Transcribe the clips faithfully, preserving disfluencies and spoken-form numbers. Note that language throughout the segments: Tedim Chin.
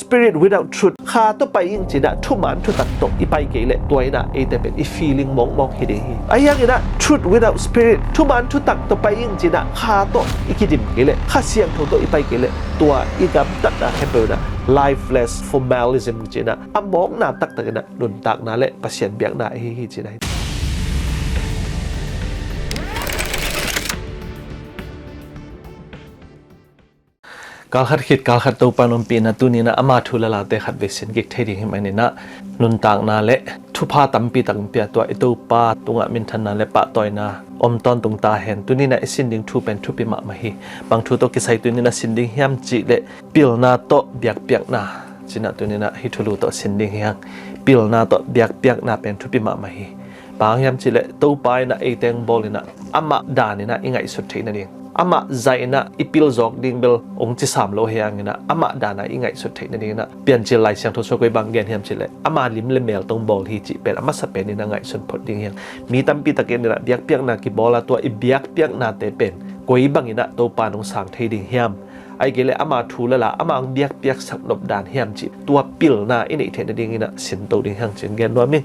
Spirit without truth, Kha tawh pai ing ci-in ah thuman thutak tawh i pai kei leh tua in ah eite pen i feeling mawkmawk hi ding hi. Ahi hangin ah truth without spirit, thuman thutak tawh pai ing ci-in ah Kha tawh i kidim kei leh, Kha Siangtho tawh i pai kei leh, tua i gamtatna khempeuh in ah lifeless formalism ci-in ah a mawkna taktak in ah nuntakna le Pasian biakna ahi hi ci-in ah hi. Kalkhat khit kalkhat Topa in ompihna tuni-in ah ama thu le late khatvei sin kik thei ding hi manin ah nuntakna le thupha tampi tak hong pia tua i Topa tungah minthanna le pahtawina om tawntung ta hen. Tuni-in ah i sin ding thu pen thupi mahmah hi. Bang thu tawh kisai tuni-in ah sin ding hiam cih leh pilna tawh biakpiakna ci-in ah tuni-in ah hih thulu tawh sin ding hi hang. Pilna tawh biakpiakna pen thupi mahmah hi. Bang hang hiam cih leh Topa in ah eite hong bawl in ah amah dan in ah i ngaihsut theih nading, amah zah in ah i pil zawk ding bel hong ci sam lo hi hangin ah amah dan ah i ngaihsut theih nading in ah Piancil Lai Siangtho sung koi bang gen hiam cih leh ama lim le mel tawh hong bawl hi cih pen a masa pen in ah ngaihsun phot ding hi hang. Mi tampi tak in ah biakpiakna kibawl a, tua i biakpiaknate pen koi bang in ah Topa in hong sang thei ding hiam? Ahih kei leh ama thu le la, ama hong biakpiaksak nop dan hiam cih tua pilna i neih theih nading in ah sinto ding hi hang ci-in gen nuam ing.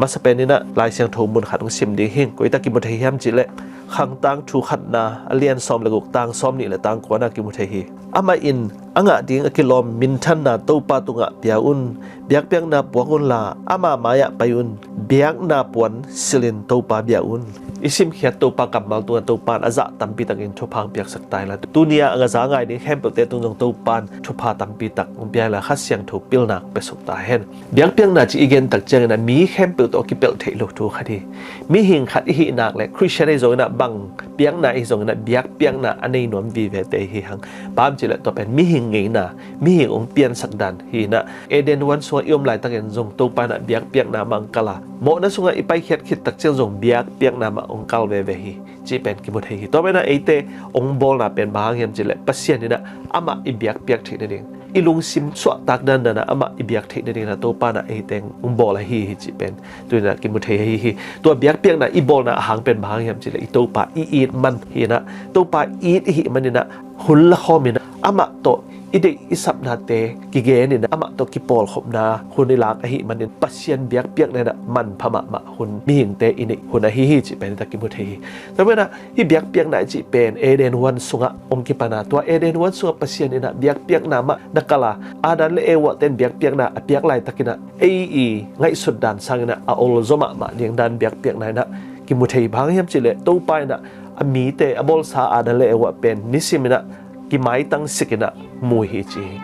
Masa pen in ah Lai Siangtho mun khat hong sim ding hi ing. Koi tak kimu thei hiam cih leh Khangtangthu khatna a lian sawm le guk, tang sawmnih le tang kua-na kimu thei hi. Amah in a ngah ding a kilawm minthanna Topa tungah pia un. Biakpiakna puak unla ama mai-ah pai un. Biakna puan silhin Topa bia un. I simkhiat Topa kammal tungah Topa in a zah tampi takin thupha hong piaksak ta hi la, tuni-a a za ngai ding khempeuhte tung zong Topa in thupha tampi tak hong pia hi la, Kha Siangtho pilna hong piasak ta hen. Biakpiakna cih i gen tak ciangin ah mi khempeuh tawh a kipelh theih lo thu khat hi. Mihing khat i hih nak leh Khristian ahi zongin ah, bang piakna ahi zongin ah, biakpiakna a nei nuam vivete i hi hang. Bang hang hiam cih leh tua pen mihing ngeina, mihing hong piansak dan hi in ah, Eden huan sungah i om laitakin zong Topa in ah biakpiakna mah hong kal a, mawhna sungah i paikhiat khit tak ciang zong biakpiakna mah hong kal veve hi cih pen kimu thei hi. Tua pen ah eite hong bawlna pen bang hang hiam cih leh Pasian in ah amah i biakpiak theih nading, i lungsim suahtak dandan ah amah i biak theih nading in ah Topa in ah eite hong bawl ahi hi cih pen tuni-in ah kimu thei ahi hi. Tua biakpiakna i bawlna a hang pen bang hang hiam cih leh i Topa i it man hi in ah, Topa it i hih manin ah hun la khawm in ah amah tawh i deih i sapnate kigen in ah amah tawh kipawlkhopna hun i lak ahih manin Pasian biakpiakna in ah manpha mahmah hun mihingte i neih hun ahi hi cih pen i tak kimu thei hi. Tua pen ah hih biakpiakna i cih pen Eden huan sungah hong kipan a, tua Eden huan sungah Pasian in ah biakpiakna mah na kal a, Adam le Eva ten biakpiakna a piak laitakin ah ei i ngaihsut dan sangin ah a olzaw mahmah ding dan biakpiakna in ah kimu thei. Bang hang hiam cih leh Topa in ah a mite a bawlsa Adam le Eva pen nisim in ah kimaitang sik in ah mu hi ci hi.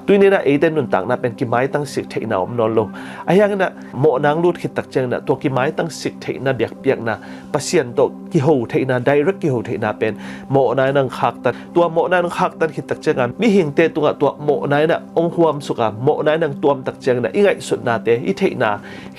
Tuni-in ah eite nuntakna pen kimaitang sik theihna om nawn lo. Ahi hangin ah mawhna hong lut khit tak ciangin ah tua kimaitang sik theihna biakpiakna, Pasian tawh kiho theihna, direct kiho theihna pen mawhna in ah hong khaktan. Tua mawhna in ah hong khaktan khit tak ciangin ah mihingte tungah tua mawhna in ah hong huamsuk a, mawhna in ah hong tuam tak ciangin ah i ngaihsutnate, i theihna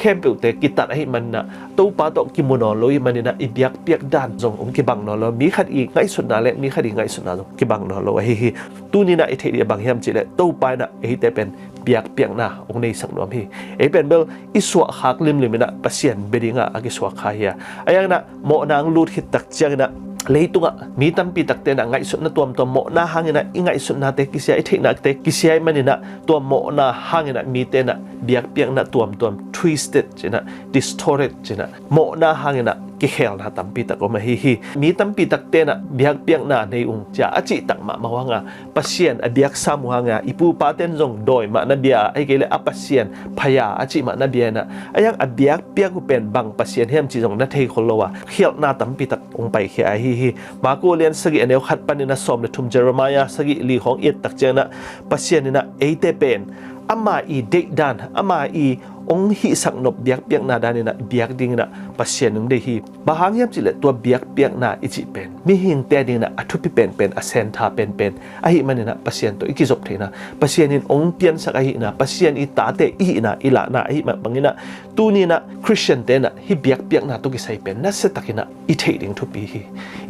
khempeuhte kitat ahih manin ah Topa tawh kimu nawn lo ahih manin ah i biakpiak dan zong hong kibang nawn lo. Mi khat i ngaihsutna le mi khat i ngaihsutna zong kibang nawn lo ahi hi. Tuni-in ah i theih ding bang hiam cih leh Topa in ah eite pen biakpiakna hong neisak nuam hi. Ei pen bel i suahkhak limlim in ah Pasian bia ding ah a kisuak kha hi a, ahi hangin ah mawhna hong lut khit tak ciangin ah leitungah mi tampi takte in ah ngaihsutna tuamtuam, mawhna hangin ah i ngaihsutnate kisia, i theihnate kisia ahih manin ah tua mawhna hangin ah mite in ah biakpiakna tuamtuam twisted ci-in ah, distorted ci-in ah, mawhna hangin ah kikhelna tampi tak om ahi hi. Mi tampi takte in ah biakpiakna nei ung ci-a a cih tak mahmah uh hang a, Pasian a biak sam uh hang a, i pupate'n zong dawi mah na bia a, ahih kei leh a Pasian phaya a cih mah na bia in ah, ahi hang a biakpiak uh pen bang Pasian hiam cih zong na thei khol lo a, khialhna tampi tak hong paikhia ahi hi. Marka lian sagih a neu khat panin a sawm le thum, Jeremiah sagih li khawng i et tak ciangin ah Pasian in ah eite pen ama i deih dan, ama i hong hihsak nop biakpiakna dan in ah biak dingin ah Pasian hong deih hi. Bang hang hiam cih leh tua biakpiakna i cih pen mihingte adingin ah a thupi penpen, a centre penpen ahih manin ah Pasian tawh i kizop theihna, Pasian in hong piansak ahihna, Pasian i tate i hihna i lahna ahih mah bangin ah tuni-in ah Khristiante in ah hih biakpiakna tawh kisai pen nasia takin ah i theih ding thupi hi.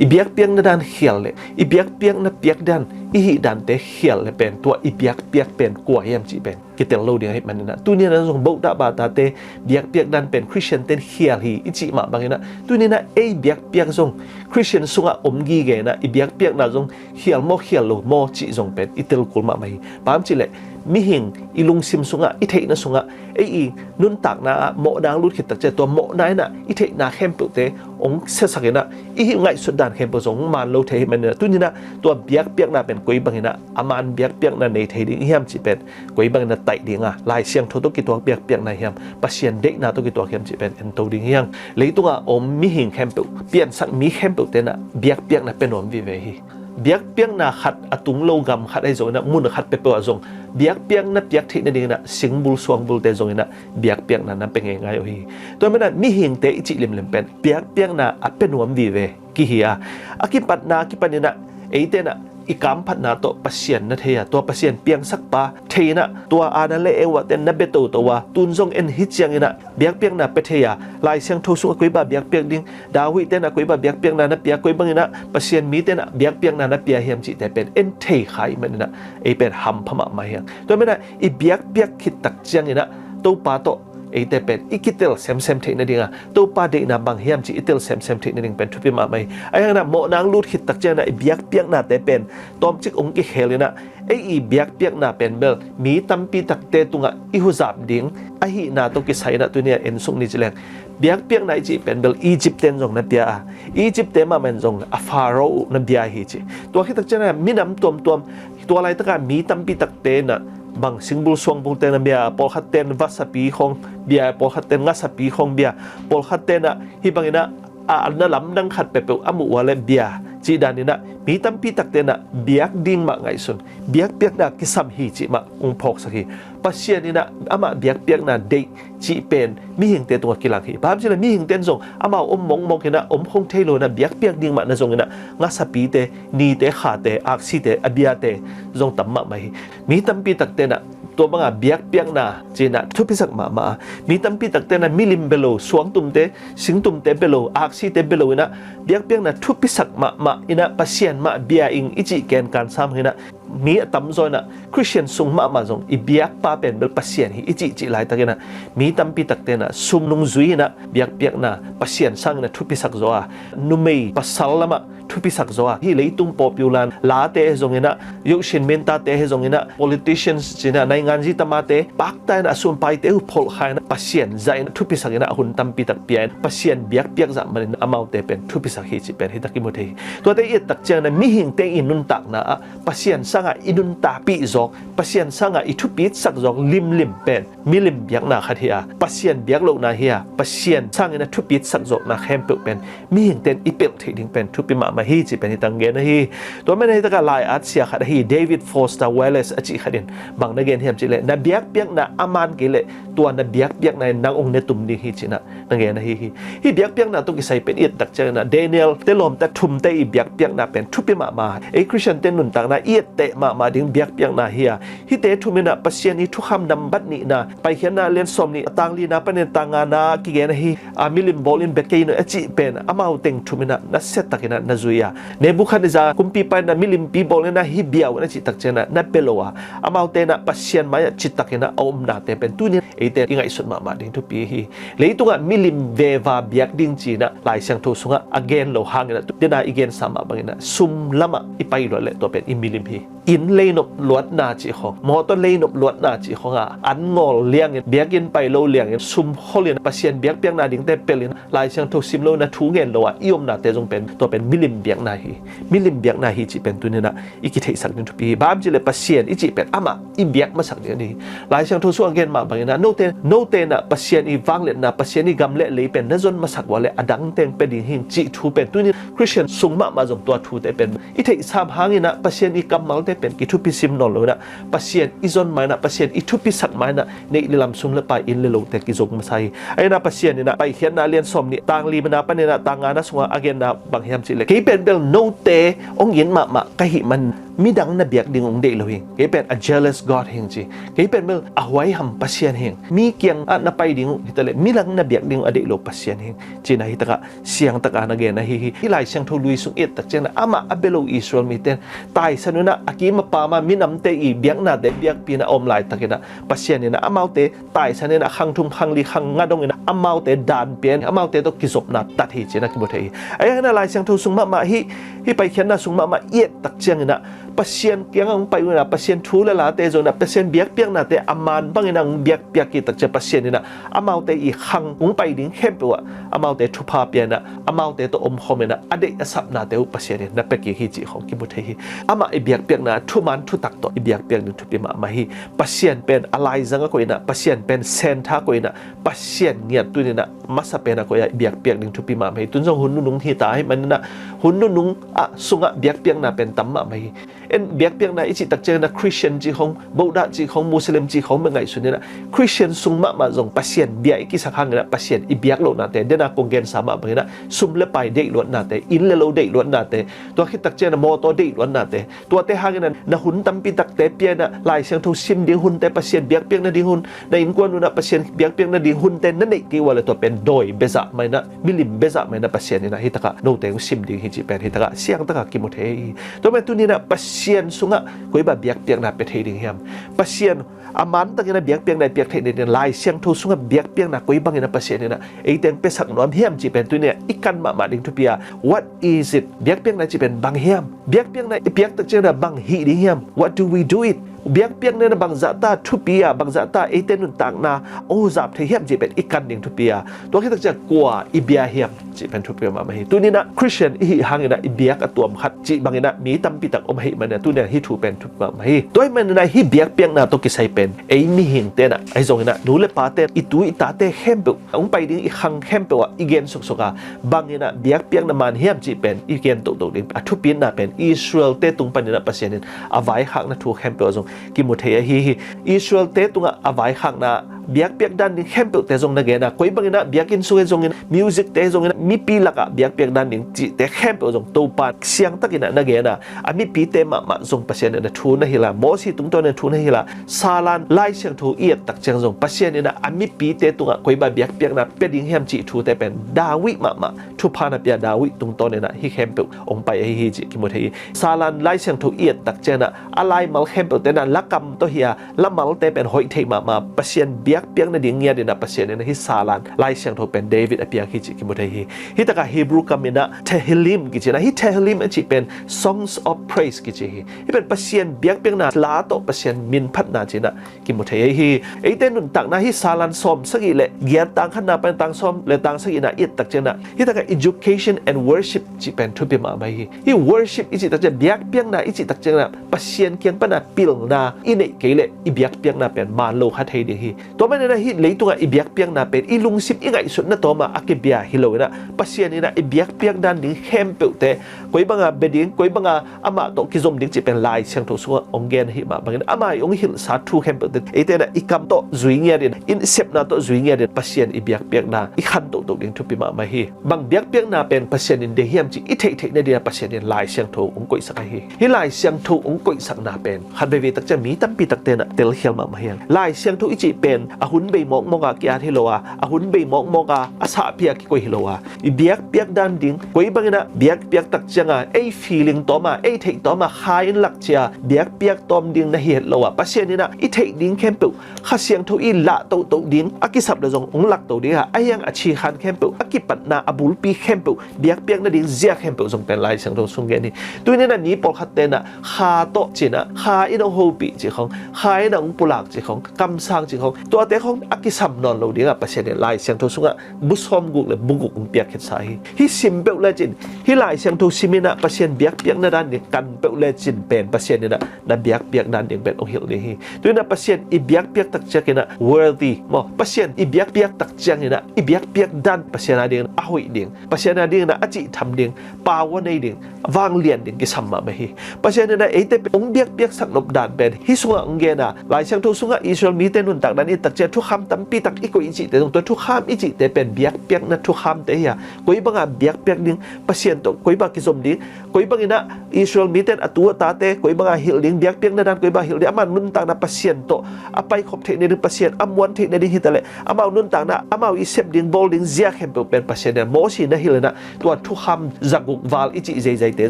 I biakpiakna dan khial leh i biakpiakna piak dan, i hih dante khial leh pen tua i biakpiak pen kua hiam cih pen kitel lo ding ahih manin ah tuni-in ah zong Bawipa tate biakpiak dan pen Khristiante'n khial hi i cih mah bangin ah tuni-in ah ei biakpiak zong Khristian sungah om gige in ah i biakpiakna zong khial maw khial lo maw cih zong pen i tel kul mahmah hi. Bang hang hiam cih leh mihing i lungsim sungah, i theihna sungah, ei i nuntakna ah mawhna hong lut khit tak ciang, tua mawhna in ah i theihna khempeuhte hong siasak in ah, i ngaihsut dan khempeuh zong maan lo thei ahih manin ah, tuni in ah tua biakpiakna pen koi bangin ah a maan biakpiakna nei thei ding i hiam cih pen, koi bangin ah taih ding a, Lai Siangtho tawh kituak biakpiakna hiam, Pasian deihna tawh kituak hiam cih pen ento ding hi hang. Leitungah a om mihing khempeuh, piansak mi khempeuhte in ah biakpiakna pia nuam vive hi. Biakpiakna khat a tung lo gam khat ahi zongin ah, mun khat peuhpeuh ah zong biakpiakna piak theih nadingin ah singbul suangbulte zongin ah biakpiakna na pia ngeingai uh hi. Tua manin ah mihingte i cih limlim pen biakpiakna a pia nuam vive kihi a, a kipatna kipanin ah eite in ah i kamphatna tawh Pasian na thei a, tua Pasian piangsakpa thei in ah, tua Adam le Eva te na bia toto a, tun zong en hi ciangin ah biakpiakna pia thei a, Lai Siangtho sungah koi bang biakpiak ding, David te in ah koi bang biakpiakna na pia, koi bangin ah Pasian mite in ah biakpiakna na pia hiam cihte pen en thei kha ahih manin ah, ei pen hampha mahmah hi hang. Tua manin ah i biakpiak khit tak ciangin ah Topa tawh eite pen i kitel semsem theih nading a, Topa deihna bang hiam cih i tel semsem theih nading pen thupi mahmah hi. Ahi hangin ah mawhna hong lut khit tak ciangin ah i biakpiaknate pen tawmcik hong kikhel in ah, ei i biakpiakna pen bel mi tampi takte tungah i huzap ding ahihna tawh kisai in ah tuni a en suk ni ci leng, biakpiakna i cih pen bel Egypt ten zong na pia a, Egypt te mahmah in zong a Pharaoh uh na bia hi ci. Tua khit tak ciangin ah minam tuamtuam, tua laitaka mi tampi takte in ah bang singbul suangbulte na bia, pawlkhat ten vasapi khawng bia, pawlkhat ten ngasapi khawng bia, pawlkhat ten ah hih bangin ah a na lamdang khat peuhpeuh a muh uh a leh bia cih danin ah mi tampi takte in ah biak ding mah ngaihsun, biakpiakna kisam hi cih mah hong phawksak hi. Pasian in ah amah biakpiakna deih cih pen mihingte tungah kilang hi. Bang hang hiam cih leh mihingte in zong amau om mongmong in ah, om khong thei lo in ah, biakpiak ding mah na zongin ah ngasapite, nite, khate, aksite, a biate zong tam mahmah hi. Mi tampi takte in ah tua banga biakpiakna ci in ah thupisak mahmah a, mi tampi takte in ah milim bia lo, suangtumte, singtumte bia lo, aksite bia lo in ah biakpiakna thupisak mahmah in ah, Pasian mah bia ing i cih ken kan sam hi in ah, mi a tamzaw in ah Khristian sung mahmah zong i biakpa pen bel Pasian hi i cihcih laitakin ah, mi tampi takte in ah sum nung zui in ah biakpiakna Pasian sangin ah thupisak zaw a, numei pasal lamah thupisak zaw a, hih leitung popular late zongin ah, Yohsin Mintate zongin ah, politicians ci in ah, naingan zi tamate pakta in ah a sumpaite uh pholhkha in ah Pasian zah in ah thupisak in ah a hun tampi tak pia in Pasian biakpiak zah manin amaute pen thupisak hi cih pen hi tak i mu thei hi. Tuate i et tak ciangin ah mihingte i nuntakna ah Pasian sangah i nuntakpih zawk, Pasian sangah i thupitsak zawk limlim pen milim biakna khat hi a, Pasian biak lohna hi a, Pasian sangin a thupitsak zawkna khempeuh pen mihingte in i pelh theih ding pen thupi mahmah hi cih pen hi tang gen ahi. Tua manin ah hi takah lai-at sia khat ahi David Foster Wallace a cih khat in bang na gen hiam cih leh, na biakpiakna a man kei leh tua na biakpiakna in nang hong ne tum ding hi ci in ah na gen ahi hi. Hih biakpiakna tawh kisai pen i et tak ciangin ah Daniel te lawmte thumte i biakpiakna pen thupi mahmah. Ei Khristiante nuntakna i etteh mahmah ding biakpiakna hi a, hihte thum in ah Pasian i thukham nambat nihna, Paikhiatna lian sawm nih, a tang lina panin tang ngana kigen ahi, a milim bawl in bia kei un a cih pen amau teng thum in ah nasiatakin ah na zui a, Nebukhadnezzar kumpipa in ah milimpi bawl in ah hih bia un a cih tak ciangin ah na bia lo a, amaute in ah Pasian mai-ah citakin ah a omnate pen tuni in eite i ngaihsut mahmah ding thupi hi. Leitungah milim veva biak ding ci in ah Lai Siangtho sungah a gen lo hangin ah, tu-in ah i gensa mah bangin ah sum lamah i pai luat leh tua pen i milim hi. Inn leinop luatna cih khawng, mawtaw leinop luatna cih khawng ah an ngawl liangin, biakinn pai lo liangin, sum khol in Pasian biakpiakna dingte pelh in, Lai Siangtho sim lo in ah, thu ngen lo ah i omnate zong pen tua pen milim biakna hi. Milim biakna hi cih pen tuni in ah i kitheihsak ding thupi hi. Bang hang hiam cih leh Pasian i cih pen amah i biak masak ding ahi hi. Lai Siangtho sungah a gen mah bangin ah, note, note in ah Pasian i vangliatna, Pasian i gam le lei pen na zon masak uh a leh a dang teng pia ding hi ing cih thu pen tuni in Khristian sung mahmah zong tua thute pen i theihsa hangin ah Pasian i kammalte pen kithupi sim nawn lo in ah, Pasian i zon ma in ah, Pasian i thupisak ma in ah, neih le lam, sum le pai, inn le lote kizong masa hi. Ahi in ah Pasian in ah Paikhiatna lian sawm nih, tang lina panin ah tang ngana sungah a genna bang hiam cih leh, kei pen bel note hong it mahmah ka hih man midang na biak ding hong deih lo hi ing. Kei pen a jealous God hi ing ci. Kei pen bel a huaiham Pasian hi ing. Mi kiangah na pai ding uh hi ta leh midang na biak ding uh a deih lo Pasian hi ing ci in ah hi takah siangtaka na gen ahi hi. Hih Lai Siangtho lui sung i et tak ciangin ah amah a bia lo Israel mite in taisan un ah a kim a pam a minamte i biaknate biakpi in ah a om laitakin ah Pasian in ah amaute taisan in ah khang thum, khang li, khang nga dongin ah amaute dan pia in, amaute tawh kizopna tat hi ci in ah kimu thei hi. Ahi hangin ah Lai Siangtho sung mahmah hih, hih Paikhiatna sung mahmah i et tak ciangin ah Pasian kiangah hong pai uh inah, Pasian thu le late zong inah, Pasian biakpiaknate a man bangin ah hong biakpiak hi takciang Pasian inah amaute i khang hong pai ding khempeuh ah amaute thupha pia inah, amaute tawh omkhawm inah, a deih a sapnate uh Pasian in na pia kik hi cih khawng kimu thei hi. Amah i biakpiakna thuman thutak tawh i biakpiak ding thupi mahmah hi. Pasian pen a laizang a koih inah, Pasian pen sentha a koih inah, Pasian ngiat tuni inah masa pen a koih ah i biakpiak ding thupi mahmah hi. Tun zong hun nunung hi ta ahih man inah, hun nunung ah sungah biakpiakna pen tam mahmah hi. En biakpiakna i cih takciang inah Christian cih khawng, Buddha cih khawng, Muslim cih khawng mah ngaihsun inah, Christian sung mahmah zong Pasian bia i kisak hang inah Pasian i biak lohnate, den a kong gensa mah bang inah sum le pai deih luatnate, inn le lo deih luatnate, tua khit takciang inah mawtaw deih luatnate, tuate hang inah na hun tampi takte pia inah Lai Siangtho sim ding hunte, Pasian biakpiak nading hun, na innkuan un ah Pasian biakpiak nading hunte na neih kei uh a leh tua pen dawi biazah mah inah, milim biazah mah inah Pasian inah hi takah note hong sim ding hi cih pen hi takah siang takah kimu thei hi. Tua mah tuni inah Pasian sungah koi bang biakpiakna pia thei ding hiam? Pasian a man takin a biakpiakna i piak theih nading Lai Siangtho sungah biakpiakna koi bangin ah Pasian inah eite hong piasak nuam hiam cih pen tuni inah i kan mahmah ding thupi a. What is it? Biakpiakna cih pen bang hiam? Biakpiakna i piak takciang inah bang hih ding hiam? What do we do it? Biakpiakna inah bangzahta thupi a, bangzahta eite nuntakna hong huzap thei hiam cih pen i kan ding thupi a. Tua khit takciang kua i bia hiam cih pen thupi mahmah hi. Tuni inah Christian i hih hang inah i biak a tuam khat cih bang inah mi tampi tak om ahih man inah tuni inah hih thu pen thupi mahmah hi. Tua ahih man inah hih biakpiakna tawh kisai pen ei mihingte inah ahi zong inah nu le pate, i tu i tate khempeuh, hong pai ding i khang khempeuh ah i gen suksuk a, bang inah biakpiakna man hiam cih pen i gen tohtoh ding. A thupina pen Israel-te tung pan inah Pasian in a vaikhakna thu khempeuh ah zong kimu thei ahi hi. Israel-te tungah a vaikhakna biakpiak dan ding khempeuhte zong na gen a, koi bang inah biakinn sung hi zong inah, music-te hi zong inah, mipi lakah biakpiak dan ding cihte khempeuh zong Topa siangtak inah na gen a, a mipite mahmah zong Pasian inah thu na hilh a, Mosi tungtawn inah thu na hilh a, Salan Lai Siangtho i et takciang zong Pasian inah a mipite tungah koi bang biakpiakna pia ding hiam cih thute pen David mahmah thupha na pia, David tungtawn inah hih khempeuh hong pai ahi hi cih kimu thei hi. Salan Lai Siangtho i et takciang inah a laimal khempeuhte inah lakam tawh hi a, lamalte pen hoih thei mahmah, Pasian biakpiak nading ngiat inah Pasian inah hih Salan Lai Siangtho pen David a piak hi cih kimu thei hi. Hih takah Hebrew kam inah Tehillim kici inah, hih Tehillim a cih pen Songs of Praise kici hi. Hih pen Pasian biakpiakna la tawh Pasian minphatna ci inah kimu thei ahi hi. Eite nuntakna hih Salan sawm sagih le giat, tang khatna pan tang sawm le tang sagihna i et takciang inah hih takah education and worship cih pen thupi mahmah hi. Hih worship i cih takciang, biakpiakna i cih takciang inah Pasian kiang pan a pilna i neih kei leh i biakpiakna pen man lo kha thei ding hi. Tua man inah hih leitungah i biakpiakna pen i lungsim i ngaihsutna tawm a a kibia hi lo inah Pasian inah i biakpiak dan ding khempeuhte koi bang a bia ding, koi bang a amah tawh kizom ding cih pen Lai Siangtho sungah hong gen ahih mah bangin amah i hong hilhsa thu khempeuhte eite inah i kam tawh zui ngiat in, i sepna tawh zui ngiat in Pasian i biakpiakna i khan tohtoh ding thupi mahmah hi. Bang biakpiakna pen Pasian in deih hiam cih i theihtheih nading inah Pasian in Lai Siangtho hong koihsak ahi hi. Hih Lai Siangtho hong koihsakna pen khat veivei takciang mi tampi takte inah telkhial mahmah hi hang. Lai Siangtho i cih pen a hun bei mawkmawk a ki-at hi lo a, a hun bei mawkmawk a a sahpi a kikoih hi lo a, i biakpiak dan ding, koi bang inah biakpiak takciang a ei feeling tawm a, ei theih tawm a Kha in lak cia biakpiak tawm ding na hi het lo a, Pasian inah i theih ding khempeuh Kha Siangtho i lah tohtoh ding a kisap le zong hong lak to ding a, ahi hang a cikhan khempeuh, a kipatna a bulpi khempeuh, biakpiak nading zia khempeuh zong pen Lai Siangtho sung gen hi. Tuni inah mi pawlkhatte inah Kha tawh ci inah, Kha in hong hopih cih khawng, Kha in hong pulak cih khawng, kamsang cih khawng, tuate khawng a kisam nawn lo ding a Pasian in Lai Siangtho sungah bu sawmguk le bu guk hong piak khitsa hi. Hih sim peuh lecin, hih Lai Siangtho sim inah Pasian biakpiakna dan ding kan peuh lecin pen Pasian inah na biakpiak dan ding pen hong hilh ding hi. Tuni inah Pasian i biakpiak takciang inah worthy maw, Pasian i biakpiak takciang inah i biakpiak dan Pasian a ding a hoih ding, Pasian a ding inah a cihtham ding, power nei ding, vanglian ding kisam mahmah hi. Pasian inah eite pen hong biakpiaksak nop dan pen hih sungah hong gen a, Lai Siangtho sungah Israel mite nuntak dan i et takciang thukham tampi tak i koih i cihte zong, tua thukham i cihte pen biakpiakna thukhamte hi a, koi bang a biakpiak ding, Pasian tawh koi bang kizom ding, koi bang inah Israel mite in a tu a tate koi bang a hilh ding, biakpiakna dan koi bang a hilh ding, amah nuntakna Pasian tawh a paikhop theih nading, Pasian a muan theih nading hi ta leh amau nuntakna, amau i sep ding, bawl ding zia khempeuh pen Pasian inah Mosi na hilh inah tua thukham zaguk val i cih zeizaite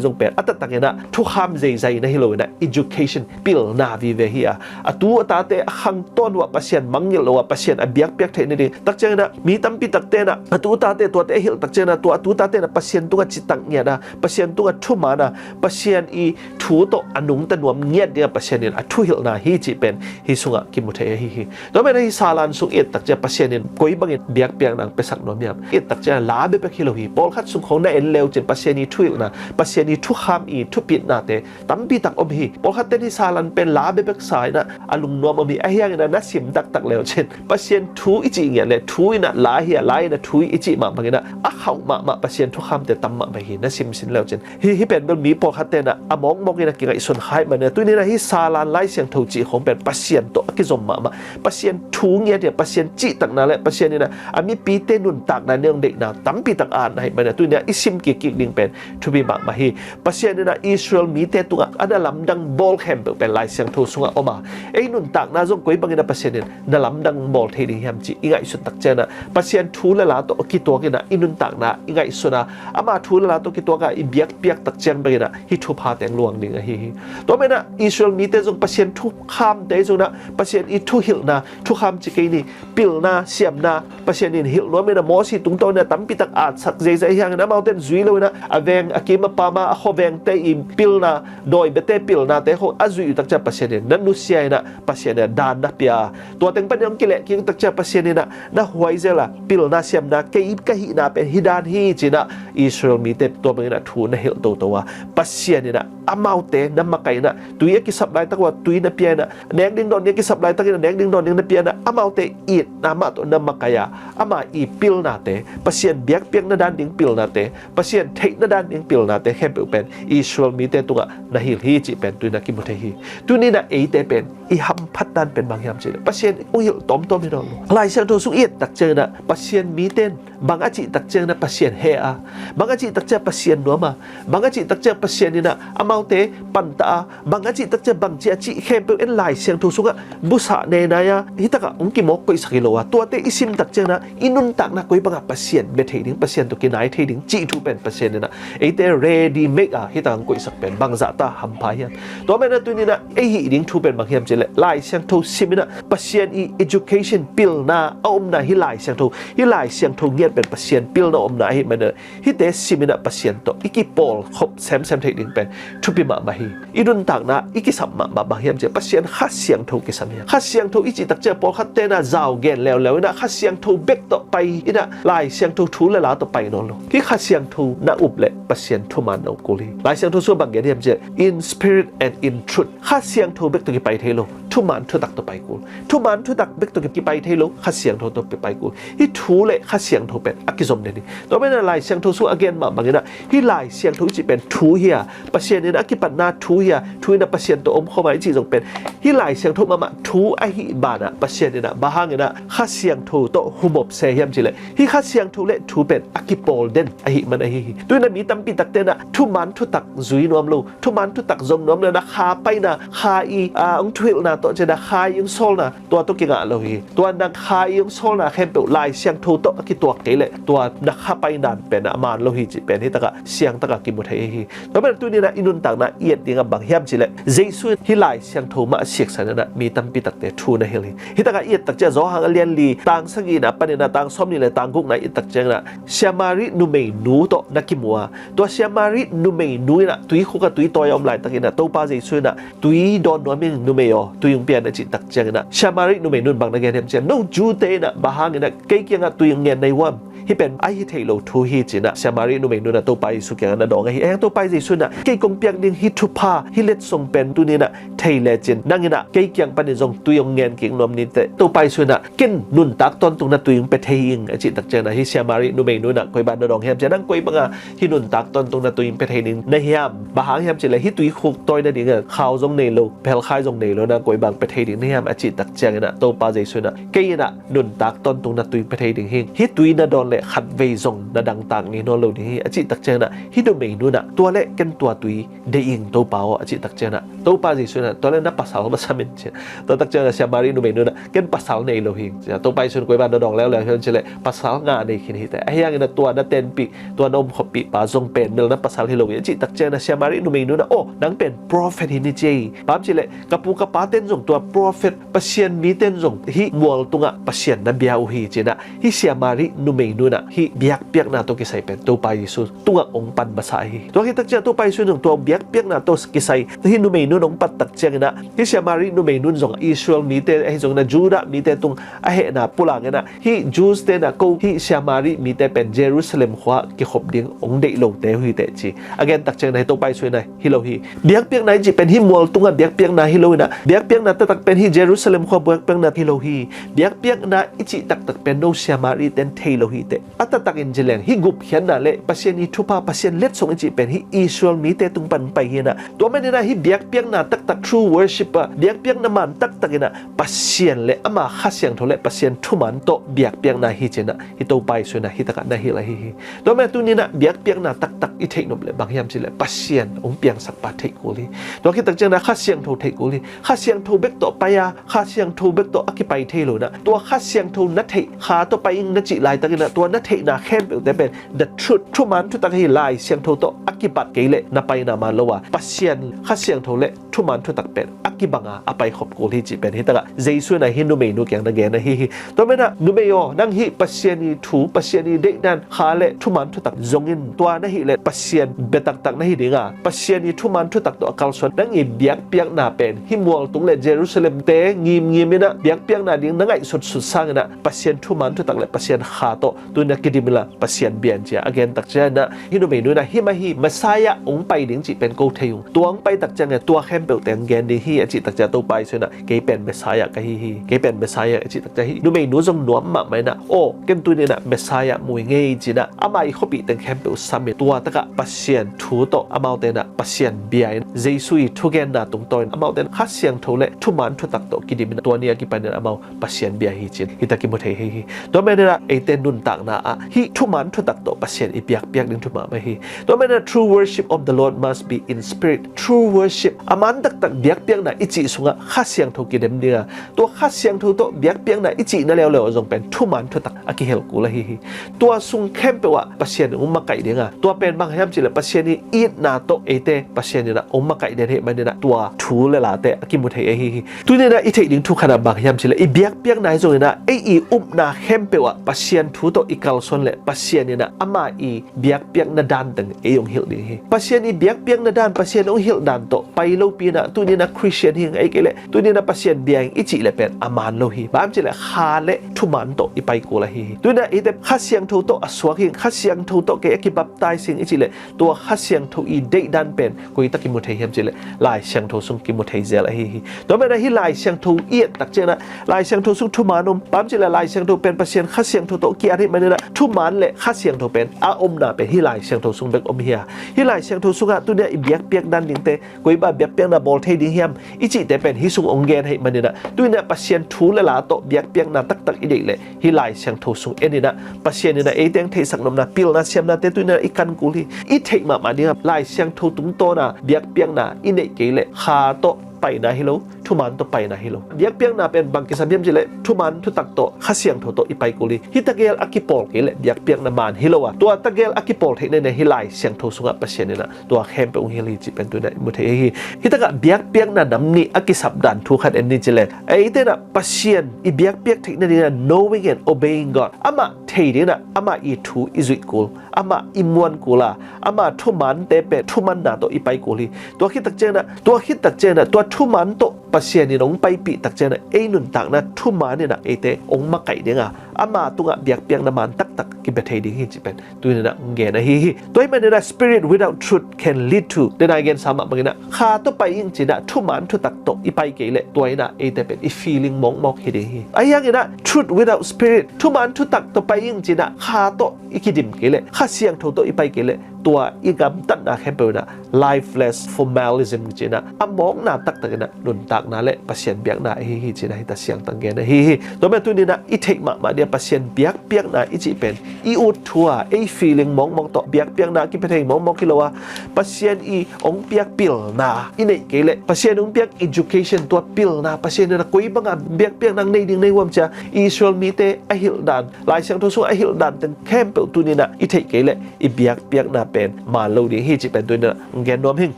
zong pen a taktak inah thukham zeizai na hi lo inah education pilna vive hi a, a tu a tate a khangtawn uh ah Pasian mang hilh lo a Pasian a biakpiak theih nading. Tak ciangin ah mi tampi takte in ah a tutate tuate a hilh tak ciangin ah tua a tutate in ah Pasian tungah citak ngiat a, Pasian tungah thuman a, Pasian i thu tawh a nungta nuam ngiat dingah Pasian in a thuhilhna hi cih pen hih sungah kimu thei ahi hi. Tua manin ah hih Salan sung i et tak ciang Pasian in koi bangin biakpiakna piasak nuam hiam? I et tak ciang la bekbek hi lo hi. Pawlkhat sung khawng na en le uh cin Pasian i thuhilhna, Pasian i thukham i thupitnate tampi tak om hi. Pawlkhatte in hih Salan pen la bekbek sa in ah a lungnuam om hi. Ahi hangin ah na sim taktak le uh cin Pasian thu i cih ngiat le thu in ah la hi a, la in ah thu i cih mah bangin ah a khauh mahmah Pasian thukhamte tam mahmah hi. Na sim sin le uh cin hih, hih pen bel mi pawlkhatte in ah a mawkmawk in ah kingaihsun kha ahih manin ah tuni in ah hih Salan Lai Siangtho cih khawng pen Pasian tawh a kizom mahmah, Pasian thu ngiat hi a, Pasian cihtakna le Pasian in ah a mipite nuntakna nei hong deihna tampi tak a at ahih manin ah tuni in ah i sim kikkik ding pen thupi mahmah hi. Pasian in ah Israel mite tungah a na lamdang bawl khempeuh pen Lai Siangtho sungah om a, ei nuntakna zong koi bangin ah Pasian in na lamdang bawl thei ding hiam cih i ngaihsut tak ciangin ah Pasian thu le la tawh kituak in ah i nuntakna i ngaihsun a, ama thu le la tawh kituak a i biakpiak tak ciang bek in ah hih thupha teng luang ding ahi hi. Tua manin ah Israel mite zong Pasian thukhamte zong in ah Pasian i thuhilhna, thukham ci kei ni, pilna, siamna, Pasian in hilh nuam in ah Mosi tungtawn in ah tampi tak atsak zeizai hi hangin amaute in zui lo in ah a veng a kim a pam a, a khuavengte i pilna, dawi biate pilnate khawng a zuih uh tak ciang Pasian in na nusia in ah Pasian in ah dan na pia. Tua teng panin hong kileh kik uh tak ciang Pasian in ah na huai zel a, pilna siamna kei ka hihna pen hih dan hi ci in ah Israel mite tua bangin ah thu na hilh toto a, Pasian in ah amaute na makaih in ah tui a kisap laitak uh a tui na pia in ah, nek ding dawn ding a kisap laitak in ah nek ding dawn ding na pia in ah amaute itna mah tawh na makaih a, ama i pilnate, Pasian biakpiakna dan ding pilnate, Pasian theihna dan ding pilnate khempeuh pen Israel mite tungah na hilh hi cih pen tuni in ah kimu thei hi. Tuni in ah eite pen i hamphat dan pen bang hiam cih leh Pasian hong hilh tawmtawm hi nawn lo. Lai Siangtho sung i et tak ciangin ah Pasian mite in bang a cih tak ciangin ah Pasian heh a, bang a cih tak ciang Pasian nuam a, bang a cih tak ciang Pasian in ah amaute pantah a, bang a cih tak ciang bang ci a cih khempeuh en Lai Siangtho sungah busa nenai a, hih takah hong kimawk koihsak hi lo a, tuate i sim tak ciangin ah i nuntakna koi bangah Pasian bia thei ding, Pasian tawh kinai thei ding cih thu pen Pasian in ah eite ready make a hih takah hong koihsak pen bangzah ta hampha hiam? Tua manin ah tuni in ah ei hih ding thu pen bang hiam cih leh Lai Siangtho sim in ah Pasian i education pilna a omna hih Lai Siangtho, hih Lai Siangtho ngiat pen Pasian pilna a omna ahih manin ah hihte sim in ah Pasian tawh i kipawl khop semsem theih ding pen thupi mahmah hi. I nuntakna i kisam mahmah bang hiam cih leh Pasian Kha Siangtho kisam hi. Kha Siangtho i cih tak ciang pawlkhatte in ah zau gen leuleu in ah Kha Siangtho bek tawh pai in ah Lai Siangtho thu le la tawh pai nawn lo. Hih Kha Siangtho na up leh Pasian thuman na up kul hi. Lai Siangtho sung bang gen hiam cih leh in spirit and in truth. Kha Siangtho bek tawh kipai thei lo. Thuman thutak tawh pai kul. Thuman thutak bek tawh kipai thei lo. Kha Siangtho tawh pai kul. Hih thu le Kha Siangtho pen a kizom den hi. Tua manin ah Lai Siangtho sung a gen mah bangin ah hih Lai Siangtho i cih pen thu hi a, Pasian in a kipatna thu hi a, thu in ah Pasian tawh omkhawm a i cih zong pen hih Lai Siangtho mahmah thu ahih banah Pasian in ah bang hangin ah Kha Siangtho tawh humop se hiam cih leh hih Kha Siangtho le thu pen a kipawl den ahih man ahi hi. Tu in ah mi tampi takte in ah thuman thutak zui nuam lo, thuman thutak zong nuam lo in ah kha paina, kha i, a, hong thuhilhna tawh ciangin ah kha i hong sawlna tua tawh kingah lo hi. Tua na kha i hong sawlna khempeuh Lai Siangtho tawh a kituak kei leh tua na kha paina pen a man lo hi cih pen hih takah siangtakah kimu thei hi. Tua pen tuni in ah i nuntakna i et dingah bang hiam cih leh Jesu in hih Lai Siangtho mah a siksan in ah mi tampi takte thu na hilh hi. Hih takah i et tak ciang Johan a lian li tang sagihna panin ah tang sawmnih le tang gukna i et tak ciangin ah Samaria numeinu tawh na kimu a, tua Samaria numeinu in ah tuikhuk ah tui tawi a om laitakin ah Topa Jesu in ah tui dawn nuam ing numei aw, tui hong pia in a cih tak ciangin ah Samaria numeinu in bang na gen hiam cih leh no Jew-te in ah bang hangin ah kei kiangah tui hong ngen na hi uh hiam? Hih pen a hi thei lo thu hi ci in ah Samaria numeinu in ah Topa Jesu kiangah na dawng ahi. Ahi hang Topa Jesu in ah kei kong piak ding hih thupha, hih letsong pen tuni in ah thei lecin nang in ah kei kiang panin zong tui hong ngen kik nuam ni teh. Topa Jesu in ah ken nuntak tawntungna tui hong pia thei ing a cih tak ciangin ah hih Samaria numeinu in ah koi bang na dawng hiam cih leh nang koi banga hih nuntak tawntungna tui hong pia thei ding na hiam? Bang hang hiam cih leh hih tuikhuk tawi nadingah khau zong nei lo, phelkhai zong nei lo, nang koi bang pia thei ding na hiam a cih tak ciangin ah Topa Jesu in ah kei in ah nuntak tawntungna tui hong pia thei ding hing. Hih tui na dawn leh khatvei zong na dangtak ngei nawn lo ding hi, a cih tak ciangin ah hih numeinu in ah, tua leh ken tua tui deih ing Topa aw, a cih tak ciangin ah Topa Jesuh in ah, tua leh na pasal va sam in, ci a. Tua tak ciangin ah Siamari numeinu in ah, ken pasal nei lo hi, ci a. Topa Jesuh in, koi bang na dawng leuleu hiam, ci leh, pasal nga nei khin hi, ci a. Ahi hangin ah tua na tenpih, tua na omkhoppih pa zong pen melna pasal hi lo hi, a cih tak ciangin ah Siamari numeinu in ah, aw, nang pen prophet hi ni, ci hi. Bang hang hiam cih leh, ka pu ka pate'n zong tua prophet, Pasian mite'n zong hih mual tungah Pasian na bia uh hi, ci in ah hih Siamari numeinu in ah hih biakpiakna tawh kisai pen Topa Jesuh tungah hong pan masa hi. Tua khit tak ciang Topa Jesuh in zong tua biakpiakna tawh kisai hih numeinu in hong pan tak ciangin ah, hih Siamari numeinu in zong Israel mite, ahi zongin ah Judah mite tung a hehna pulak in ah, hih Jews te in ah ko hih Siamari mite pen Jerusalem khua kikhop ding hong deih lote uh hi teh, ci a gen tak ciangin ah hih Topa Jesuh in ah, hi lo hi. Biakpiakna i cih pen hih mual tungah biakpiakna hi lo in ah, biakpiakna taktak pen hih Jerusalem khua biakpiakna hi lo hi. Biakpiakna i cih taktak pen no Siamari te'n thei lo hi teh. A taktakin ci leng, hih gupkhiatna leh Pasian ii thupha, Pasian letsong i cih pen hih Israel mite tung pan pai hi in ah, tua manin ah hih biakpiakna taktak, true worship ah, biakpiakna maan taktak in ah Pasian leh ama Kha Siangtho leh Pasian thuman tawh biakpiakna hi, ci in ah hih Topa Jesuh in ah hih takah na hilh ahi hi. Tua manin tuni in ah biakpiakna taktak i theih nop leh bang hiam cih leh Pasian hong piangsak pa theih kul hi. Tua khit tak ciangin ah Kha Siangtho theih kul hi. Kha Siangtho bek tawh pai a, Kha Siangtho bek tawh a kipai thei lo in ah, tua Kha Siangtho na theih, Kha tawh pai ing na cih laitakin ah, tua na theihna khempeuhte pen the truth, thuman thutak hi, Lai Siangtho tawh a kibat kei leh na paina man lo a, Pasian Kha Siangtho leh thuman thutak pen a kibang a, a paikhop kul hi, cih pen hih takah Jesuh in ah hih numeinu kiang na gen ahi hi. Tua manin ah, numei aw, nang hih Pasian ii thu, Pasian ii deihdan, Kha leh thuman thutak zong in, tua na hih leh Pasian bia taktak na hi ding a, Pasian ii thuman thutak tawh a kalsuan nang ii biakpiakna pen hih mual tung leh Jerusalem te ngimngim in ah biakpiakna ding na ngaihsutsut sangin ah, Pasian thuman thutak leh Pasian Kha tawh tuni in ah kidim inla, Pasian bia in, ci a a gen tak ciangin ah, hih numeinu in ah, hi mah hi, Messiah hong pai ding cih pen ko thei ung. Tua hong pai tak ciangin tua khempeuhte hong gen ding hi, a cih tak ciang Topa Jesuh in ah, kei pen Messiah ka hi hi, kei pen Messiah, a cih tak ciang hih numeinu zong nuam mahmah in ah, aw, ken tuni in ah Messiah mu ing ei, ci in ah ama ii khuapih teng khempeuh sam in, tua takah Pasian thu tawh amaute in ah Pasian bia in, Jesuh ii thugenna tungtawn in amaute in Kha Siangtho leh thuman thutak tawh kidim in ah, tua ni a kipan in amau Pasian bia hi, ci in hih tak kimu thei hi hi. Tua manin ah eite nuntakna ah hih thuman thutak tawh Pasian i biakpiak ding thu mahmah hi. Tua manin ah true worship of the Lord must be in spirit. True worship, a maan taktak biakpiakna i cih sungah Kha Siangtho kidem ding a, tua Kha Siangtho tawh biakpiakna i cihna leuleu ah zong pen thuman thutak a kihel kul ahi hi. Tua sung khempeuh ah Pasian hong makaih ding a, tua pen bang hiam cih leh Pasian ii itna tawh eite Pasian in ah hong makaih den ahih manin ah tua thu leh late a kimu thei ahi hi. Tuni in ah i theih ding thu khat ah bang hiam cih leh, i biakpiakna hi zongin ah ei ii upna khempeuh ah Pasian thu tawh i kalsuan leh Pasian in ah ama ii biakpiakna dan teng ei hong hilh ding hi. Pasian ii biakpiakna dan, Pasian hong hilh dan tawh pai lopi in ah tuni in ah Christian hi ing, ei kei leh tuni in ah Pasian bia ing i cih leh pen a maan lo hi. Bang hiam cih leh Kha leh thuman tawh i pai kul ahi hi. Tuni in ah eite Kha Siangtho tawh a suak hi ing, Kha Siangtho tawh kei a kibaptize hi ing i cih leh, tua Kha Siangtho ii deihdan pen koi tak kimu thei hiam cih leh Lai Siangtho sung kimu thei zel ahi hi. Tua manin ah hih Lai Siangtho i et tak ciangin ah Lai Siangtho sung thuman om. Bang hiam cih leh Lai Siangtho pen Pasian Kha Siangtho tawh ki-at ahih manin ah thuman leh Kha Siangtho pen a omna pen hih Lai Siangtho sung bek om hi a, hih Lai Siangtho sungah tuni in ah i biakpiak dan dingte, koi bang biakpiakna bawl thei ding hiam i cihte pen hih sung hong gen ahih manin ah, tuni in ah Pasian thu leh la tawh biakpiakna taktak i deih leh hih Lai Siangtho sung en in ah, Pasian in ah eite hong theihsak nopna pilna siamnate tuni in ah i kan kul hi. I theih mahmah ding a, Lai Siangtho tungtawn a biakpiakna i neih kei leh Kha tawh paina hi lo, thuman tawh paina hi lo. Biakpiakna pen bang kisam hiam cih leh thuman thutak tawh, Kha Siangtho tawh i pai kul hi. Hih tegel a kipawl kei leh biakpiakna maan hi lo a, tua tegel a kipawl theihna in ah hih Lai Siangtho sungah Pasian in ah tua khempeuh hong hilh hi cih pen tuni in ah i mu thei hi. Hih takah biakpiakna nam nih a kisap dan thu khat en ni cih leh, eite in ah Pasian i biakpiak theihna ding in ah knowing and obeying God, amah thei ding in ah ama ii thu i zuih kul, amah i muan kul a, ama thumante pen thumanna tawh i pai kul hi. Tua khit tak ciangin ah, tua khit tak ciangin ah, tua thuman tawh Pasian in hong paipih tak ciangin ah, ei nuntakna thuman in ah eite hong makaih ding a, ama tungah biakpiakna maan taktak kibia thei ding hi cih pen tuni in ah hong gen ahi hi. Tua ahih manin ah spirit without truth can lead to, tuni in ah i gensa mah bangin ah, Kha tawh pai ing ci in ah thuman thutak tawh i pai kei leh, tua in ah eite pen i feeling mawkmawk hi ding hi. Ahi hangin ah truth without spirit, thuman thutak tawh pai ing ci in ah Kha tawh i kidim kei leh, Kha Siangtho tawh i pai kei leh, tua i gamtatna khempeuh in ah lifeless formalism ci in ah, a mawkna taktak in ah nuntakna leh Pasian biakna ahi hi ci in ah hih tak siangtho in gen ahi hi. Tua manin tuni in ah i theih mahmah ding a, Pasian biakpiakna i cih pen i ut thu a, ei feeling mawkmawk tawh biakpiakna a kipia thei mawkmawk hi lo a, Pasian i hong piak pilna i neih kei leh, Pasian hong piak education, tua pilna, Pasian in a koi banga biakpiakna nei ding nei huam cia, Israel mite a hilh dan, Lai Siangtho sung a hilh dan teng khempeuh tuni-in ah i theih kei leh i biakpiakna pen man lo ding hi cih pen tuni-in ah gen nuam hing.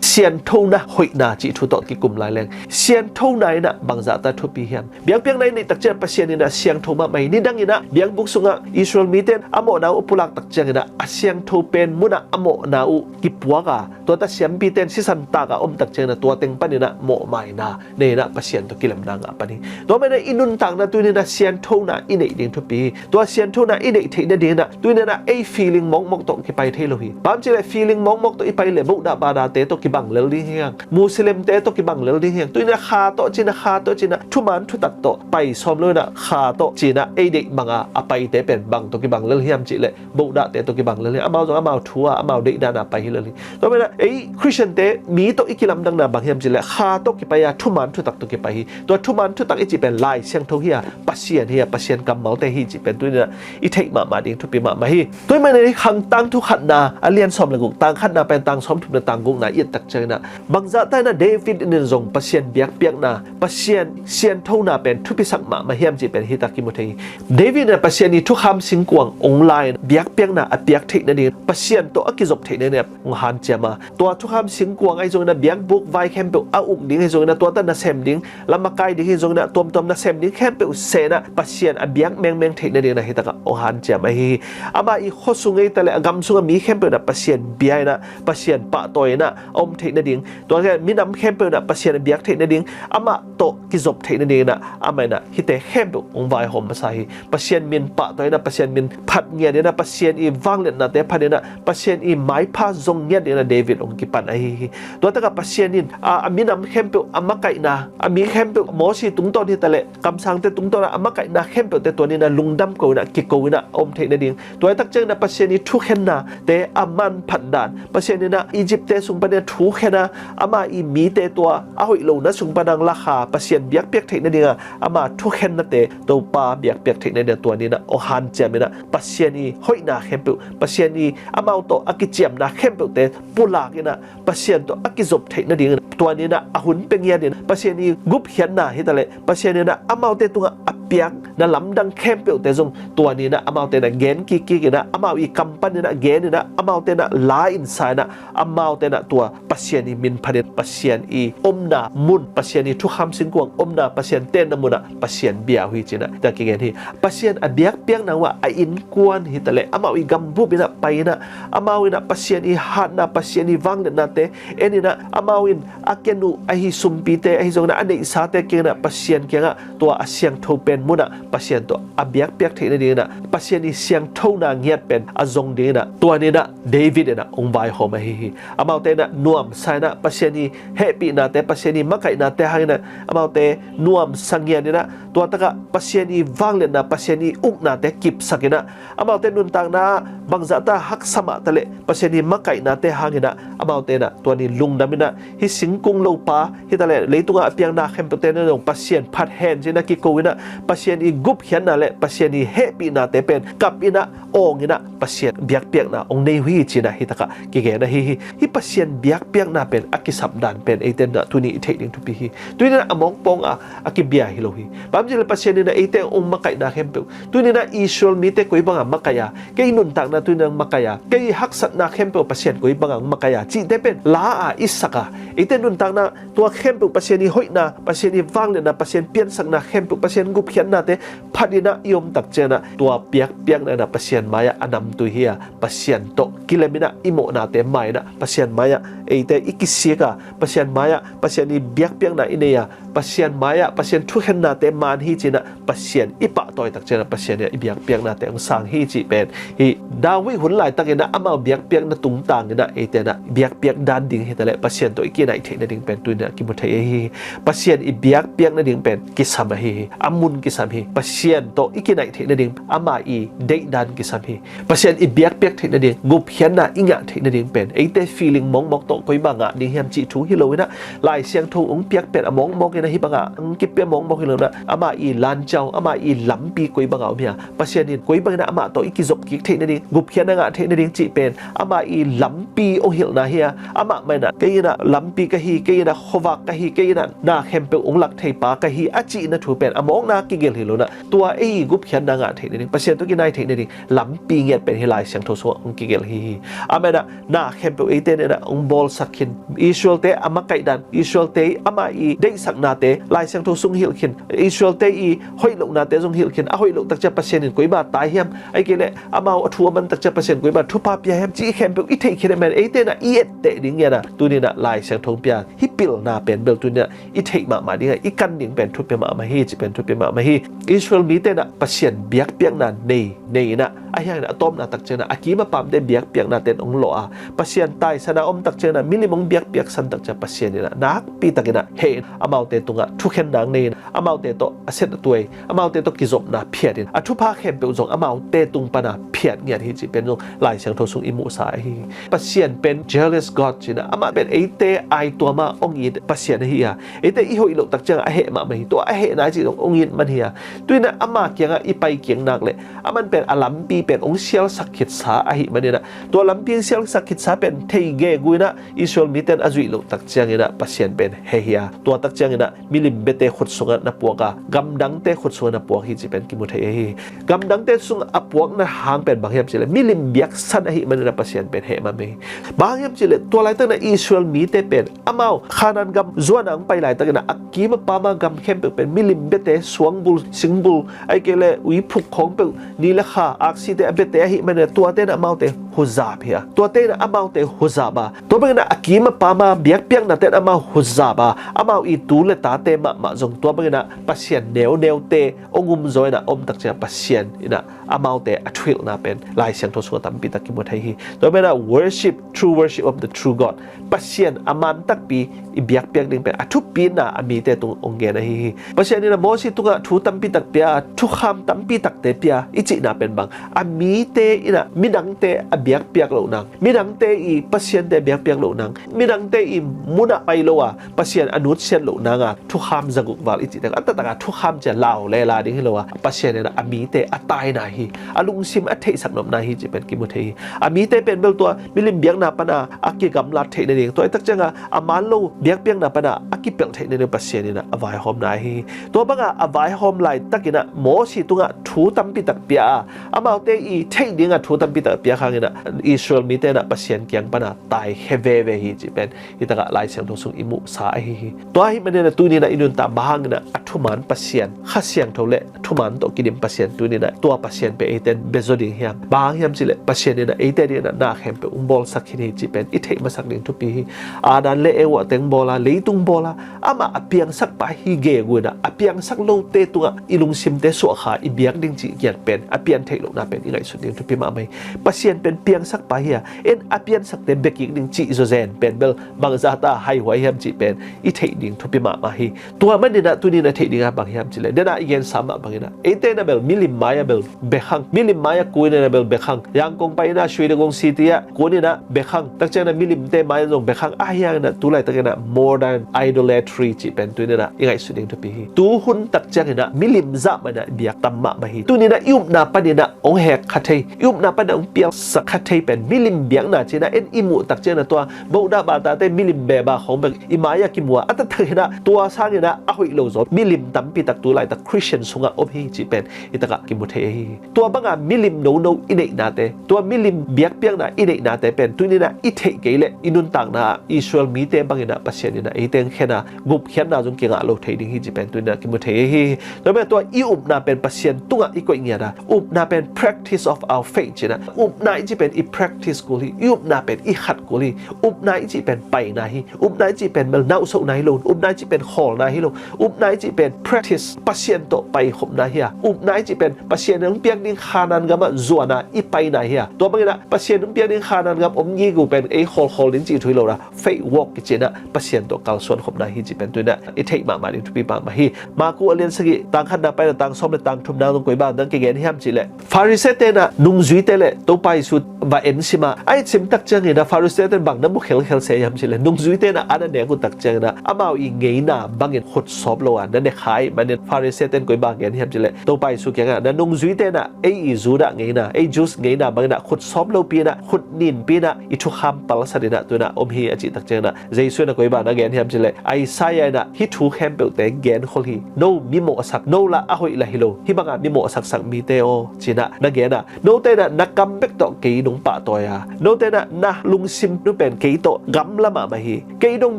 Sianthona hoihna cih thu tawh kikum lai leng, sianthona in ah bangzah ta thupi hiam? Biakpiakna i neih tak ciang Pasian in ah siangtho mahmah hi. Nidang in ah biakbuk sungah Israel mite in a mawhna uh a pulak tak ciangin ah a siangtho pen munah a mawhna uh kipuak a, tua ta siampite in sisan tak a om tak ciangin ah tua teng panin ah mawhmaina nei in ah Pasian tawh kilemna ngah pan hi. Tua manin ah i nuntakna tuni-in ah sianthona i neih ding thupi hi. Tua sianthona i neih theih nadingin ah tuni-in ah ei feeling mawkmawk tawh kipai thei lo hi. Bang hang hiam cih leh feeling mawkmawk tawh i pai leh Buddha, Bahdate tawh kibang lel ding hi hang. Muslimte tawh kibang lel ding hi hang. Tuni-in ah kha tawh ci-in ah, kha tawh ci-in ah, thuman thutak tawh pai sawm lo-in ah, kha tawh ci-in ah ei deih banga a paite pen bang tawh kibang lel hiam cih leh Buddhate tawh kibang lel hi. Amau zong amau thu a, amau deihdan a pai hi lel hi. Tua manin ah ei Christiante mi tawh i kilamdanna bang hiam cih leh kha tawh kipai a, thuman thutak tawh kipai hi. Tua thuman thutak i cih pen Lai Siangtho hi a, Pasian hi a, Pasian kammalte hi cih pen tuni-in ah i theih mahmah ding thupi mahmah hi. Tua manin ah Khang Tangthu khatna a lian sawm le guk, tang khatna pen tang sawmthum le tang gukna i et tak ciangin ah bangzah ta in ah David in zong Pasian biakpiakna, Pasian sianthona pen thupisak mahmah hiam cih pen hih tak kimu thei hi. David in ah Pasian i thukham singkuang hong la-in biakpiakna a piak theih nadingin, Pasian tawh a kizop theih nadingin hong hanciam a, tua thukham singkuang ahi zongin ah biakbuk vai khempeuh a uk ding ahi zongin ah, tua ta nasem ding, la makai ding hi zongin ah, tuamtuam nasem ding khempeuh seh in ah Pasian a biak mengmeng theih nadingin ah hih takah hong hanciam ahi hi. Amah i khua sung hi ta leh a gam sungah mi khempeuh in ah Pasian bia in ah, Pasian pahtawi in ah a om theih nading, tua khit minam khempeuh in ah Pasian a biak theih nading, amah tawh kizop theih nadingin ah amah in ah hihte khempeuh hong vaihawm masa hi. Pasian min pahtawi in ah, Pasian min phat ngiat in ah, Pasian i vangliatnate phat in ah, Pasian i maipha zong ngiat in ah David hong kipan ahi hi. Tua takah Pasian in a, a minam khempeuh a makaihna, a mi khempeuh Mosi tungtawn hi ta leh kamsangte tungtawn ah a makaihna khempeuhte tua ni-in ah lungdam ko in ah, kiko in ah a om theih nading, tua hi tak ciangin ah Pasian i thukhennate a manphat dan, Pasian in ah Egyptte sung panin a thukhen a, ama i mite tua a hoih lohna sung pan hong lakha, Pasian biakpiak theih nading a ama thukhennate Topa biakpiak theih nading a tua ni-in ah hong hanciam in ah Pasian i hoihna khempeuh, Pasian i amau tawh a kiciamna khempeuhte pulak in ah Pasian tawh a kizop theih nadingin tua ni-in ah a hun pia ngiat in, Pasian i gupkhiatna hi ta leh Pasian in ah amaute tungah a piakna lamdang khempeuhte zong tua ni-in ah amaute in ah gen kikkik in ah, amau i kam panin ah gen in ah, amaute in ah la in sa in ah, amaute in ah tua Pasian i min phatin Pasian i omna mun, Pasian i thukham singkuang omna, Pasian tenna munah Pasian bia uh hi ci-in ah tua kigen hi. Pasian a biakpiakna uh ah a innkuan hi ta leh amau i gambup in ah pai in ah, amau in ah Pasian i hatna, Pasian i vangliatnate en in ah, amau in a ken uh ahi sumpite ahi zongin ah, a neihsate kiang in ah, Pasian kiangah tua a siangtho pen munah Pasian tawh a biakpiak theih nadingin ah, Pasian i siangthona ngiat pen a zong dingin ah tua ni-in ah David in ah hong vaihawm ahi hi. Amaute in ah nuamsa in ah, Pasian i hehpihnate, Pasian i makaihnate hangin ah amaute nuamsa ngiat in ah, tua takah Pasian i vangliatna, Pasian i uknate kipsak in ah, amaute nuntakna ah bangzah ta haksa mah ta leh Pasian i makaihnate hangin ah amaute in ah tua ni-in lungdam in ah, hih singkung lopa hi ta leh leitungah a piang na khempeuhte in ah zong Pasian phat hen ci-in ah kiko in ah, Pasian i gupkhiatna leh Pasian i hehpihnate pen kap in ah, awng in ah Pasian biakpiakna hong nei uh hi ci-in ah hih takah kigen ahi hi. Hih Pasian biakpiakna pen a kisap dan pen eite in ah tuni i theih ding thupi hi. Tuni-in ah a mawkpawng a a kibia hi lo hi. Bang hang hiam cih leh Pasian in ah eite hong makaihna khempeuh, tuni-in ah Israel mite koi banga makaih a, kei nuntakna tuni-in ah makaih a, kei haksatna khempeuh Pasian koi banga makaih a cihte pen la a i sak a, eite nuntakna tua khempeuh Pasian i hoihna, Pasian i vangliatna, Pasian piansakna khempeuh, Pasian gupkhiatnate phat in ah i om tak ciangin ah tua biakpiakna in ah Pasian mai-ah a namtui hi a, Pasian tawh kilem in ah i mawhnate mai in ah Pasian mai-ah eite i kisik a, Pasian mai-ah Pasian i biakpiakna i nei a, Pasian mai-ah Pasian thukhennate man hi ci-in ah Pasian i pahtawi tak ciangin ah Pasian in ah i biakpiaknate hong sang hi cih pen hih David hun laitakin ah amau biakpiakna tungtangin ah eite in ah biakpiak dan ding hi ta leh Pasian tawh i kinaih theih nading pen tuni-in ah kimu thei ahi hi. Pasian i biakpiak nading pen kisam ahi hi. A mun kisam hi. Pasian tawh i kinaih theih nading ama i deihdan kisam hi. Pasian i biakpiak theih nading, gupkhiatna i ngah theih nading pen eite feeling mawkmawk tawh koi banga ngah ding hiam cih thu hi lo in ah, Lai Siangtho hong piak pen a mawkmawk in na hi bangah ang kipia mawngmawng hi lo na, amah i lancau, amah i lampi koi bangah om hia? Pasian in koi bangin ah amah tawh i kizop kik theih nading, gupkhiatna ngah theih nading cih pen amah i lampi hong hilhna hi a, amah mah in ah kei in ah lampi ka hi, kei in ah khuavak ka hi, kei in ah na khempeuh hong lak thei pa ka hi a cihna thu pen a mawkna kigelh hi lo na, tua ei i gupkhiatna ngah theih nading, Pasian tawh kinai theih nading lampi ngiat pen hi Lai Siangtho sungah hong kigelh hi hi. Amah in ah na khempeuh eite in ah hong bawlsak khin, Israel-te a makaihdan, Israel-te amah i deihsaknate Lai Siangtho sung hilh khin, Israel-te i hoih lohnate zong hilh khin, a hoih loh takcia Pasian in koima tai hiam, ahih kei leh amau a thu a man takcia Pasian koima thupha pia hiam cih khempeuh i theih khin ahih man eite in ah i etteh ding ngiat a, tuni in ah Lai Siangtho hong pia hi pilna pen bel tuni in ah i theih mahmah ding a, i kan ding pen thupi mahmah hi, cih pen thupi mahmah hi. Israel mite in ah Pasian biakpiakna nei, nei in ah, ahi hangin ah a tawpna takciangin ah a kim a pamte biakpiaknate in hong lawh a, Pasian taisan a om takciangin ah milim hong biakpiaksan takcia Pasian in ah nakpi takin ah heh in amaute tungah thukhenna nei in, amaute tawh a set a tuai, amaute tawh kizopna phiat in, a thupha khempeuh zong amaute tung pana phiat ngiat hi cih pen zong Lai Siangtho sung i muhsa ahi hi. Pasian pen jealous God ci-in ah, amah pen eite aituam a hong it Pasian ahi a, eite i hoih loh takciang a heh mahmah hi. Tua a hehna cih zong hong it man hi a, tu-in ah ama kiangah i pai kik nak leh aman pen a lampi pen hong sialsak khitsa ahih manin ah, tua lampi hong sialsak khitsa pen thei gegu in ah Israel mite in a zuih loh takciangin ah Pasian pen heh hi a, tua takciangin ah milim biate khut sungah na puak a, gamdangte khut sungah na puak hi cih pen kimu thei ahi hi. Gamdangte sungah a puakna hang pen bang hiam cih leh milim biaksan ahih manin ah Pasian pen heh mahmah hi. Bang hang hiam cih leh tua laitakin ah Israel mite pen amau Kanaan gam zuan a hong pai laitakin ah a kim a pam a gam khempeuh pen milim biate, suangbul, singbul, ahih kei leh uiphuk khawng peuh, ni le kha, aksite a biate ahih manin ah tuate in ah amaute huzap hi a, tuate in ah amaute huzap a, tua bangin ah a kim a pam a biakpiaknate in amau huzap a, amau i tu le tate mahmah zong tua bangin ah Pasian neuneute hong um zaw in ah om takciang Pasian in ah amaute a thuhilhna pen Lai Siangtho sungah tampi tak kimu thei hi. Tua bangin ah worship, true worship of the true God, Pasian a man takpi i biakpiak ding pen a thupina a mite tung hong gen ahi hi. Pasian in ah Mosi tungah thu tampi tak pia, thukham tampi takte pia i cihna pen bang, a mite in ah midangte a biakpiak loh nang, midangte i pasiante a biakpiak loh nang, midangte i munah pai lo a Pasian a nutsiat loh nang a thukham zaguk val i cih tak a, a taktak a thukham cia lau le la ding hi lo a, Pasian in ah a mite a taina hi, a lungsim a theihsak nopna hi cih pen kimu thei hi. A mite pen bel tua milim biakna pana a kigamlat theih nading, tua i takciang a a man lo biakpiakna pana a kipelh theih nading Pasian in ah a vaihawmna hi. Tua banga a vaihawm laitakin ah Mosi tungah thu tampi tak pia a, amaute i theih dingah thu tampi tak piak hangin ah Israel mite in ah Pasian kiang pana taikhia veve hi cih pen hi takah Lai Siangtho sung i muhsa ahi hi. Tua ahih manin ah tuni in ah i nuntak bang hangin ah a thuman Pasian, Kha Siangtho le thuman tawh kidim Pasian tuni in ah tua Pasian pen eite in bia zaw ding hiam? Bang hang hiam cih leh Pasian in ah eite adingin ah na khempeuh hong bawlsak khin hi cih pen i theih masak ding thupi hi. Adam le Eva teng bawl a, leitung bawl a, amah a piangsak pa hi gegu in ah a piangsak lote tungah i lungsimte suahkha i biak ding cih kiat pen a pian theih lohna pen i ngaihsut ding thupi mahmah hi. Pasian pen piangsak pa hi a, en a piansakte bia kik ding cih zawzen pen bel bangzah ta haihuai hiam cih pen i theih ding thupi mahmah hi. Tua manin ah tuni in ah theih ding ah bang hiam cih leh, den ah i gensa mah bangin ah eite in ah bel milim mai-ah bel bia khang, milim mai-ah kun in ah bel bia khang, Yangon pai in ah Shwedagon City ah kun in ah bia khang, takciang in ah milimte mai-ah zong bia khang, ahi hangin ah tu laitakin ah modern idolatry cih pen tuni in ah i ngaihsut ding thupi hi. Tu hun takciangin ah milim zah mah in ah biak tam mahmah hi. Tuni in ah i upna panin ah hong hek kha thei, i upna panin ah hong piangsak kha thei pen milim biakna ci-in ah en i muh takciangin ah tua Buddha bata te milim beba khawng bek i mai-ah kimu a, a taktak in ah tua sangin ah a hoih lo zaw milim tampi tak tu laitak Christian sungah om hi cih pen hi takah kimu thei ahi hi. Tua banga milim nono i neihnate, tua milim biakpiakna i neihnate pen tuni in ah i theih kei leh i nuntakna ah Israel mite bangin ah Pasian in ah eite hong khen a, gupkhiatna zong kingah lo thei ding hi cih pen tuni in ah kimu thei ahi hi. Tua banga tua i upna pen Pasian tungah i koih ngiat a, upna pen practice of our faith ci-in ah, upna i cih pen i practice kul hi, i upna pen i khat kul hi. Upna i cih pen paina hi. Upna i cih pen bel nauhsohna hi lo, upna i cih pen khawlna hi lo, upna i cih pen practice, Pasian tawh paikhopna hi a, upna i cih pen Pasian in hong piak ding Kanaan gam ah zuan a i paina hi a, tua bangin ah Pasian in hong piak ding Kanaan gam om gegu pen ei khawlkhawl ding cih thu hi lo a, faith walk kici-in ah Pasian tawh kalsuan khopna hi cih pen tuni in ah i theih mahmah ding thupi mahmah hi. Marku a lian sagih tang khatna pai in ah tang sawm le tang thumna zong koi bang nang kigen hiam cih leh, Pharisee-te in ah nungzuite le Topa Jesu va en sim a, a et sim tak ciangin a Pharisee ten bang na mu khelkhel se hiam cih leh, nungzuite in a na nek uh tak ciangin a amau i ngeina bangin khut sawp lo a na ne kha ahih manin Pharisee ten koi bang gen hiam cih leh, Topa Jesu kiangah, na nungzuite in a ei i Judah ngeina, ei Jews ngeina bangin a khut sawp lopi in a, khut ninpi in a i thukham palsat in a tu in a om hi, a cih tak ciangin a Jesu in a koi bang na gen hiam cih leh, Isaiah in a hih thu khempeuhte genkhol hi. No mi mawhsak, no lah a hoih lah hi lo, hih banga mi mawhsaksak mite aw, ci in a na gen a, note in a na kam bek tawh kei nong pahtawi a, note in a na lungsim uh pen kei tawh gamla mahmah hi. Kei dong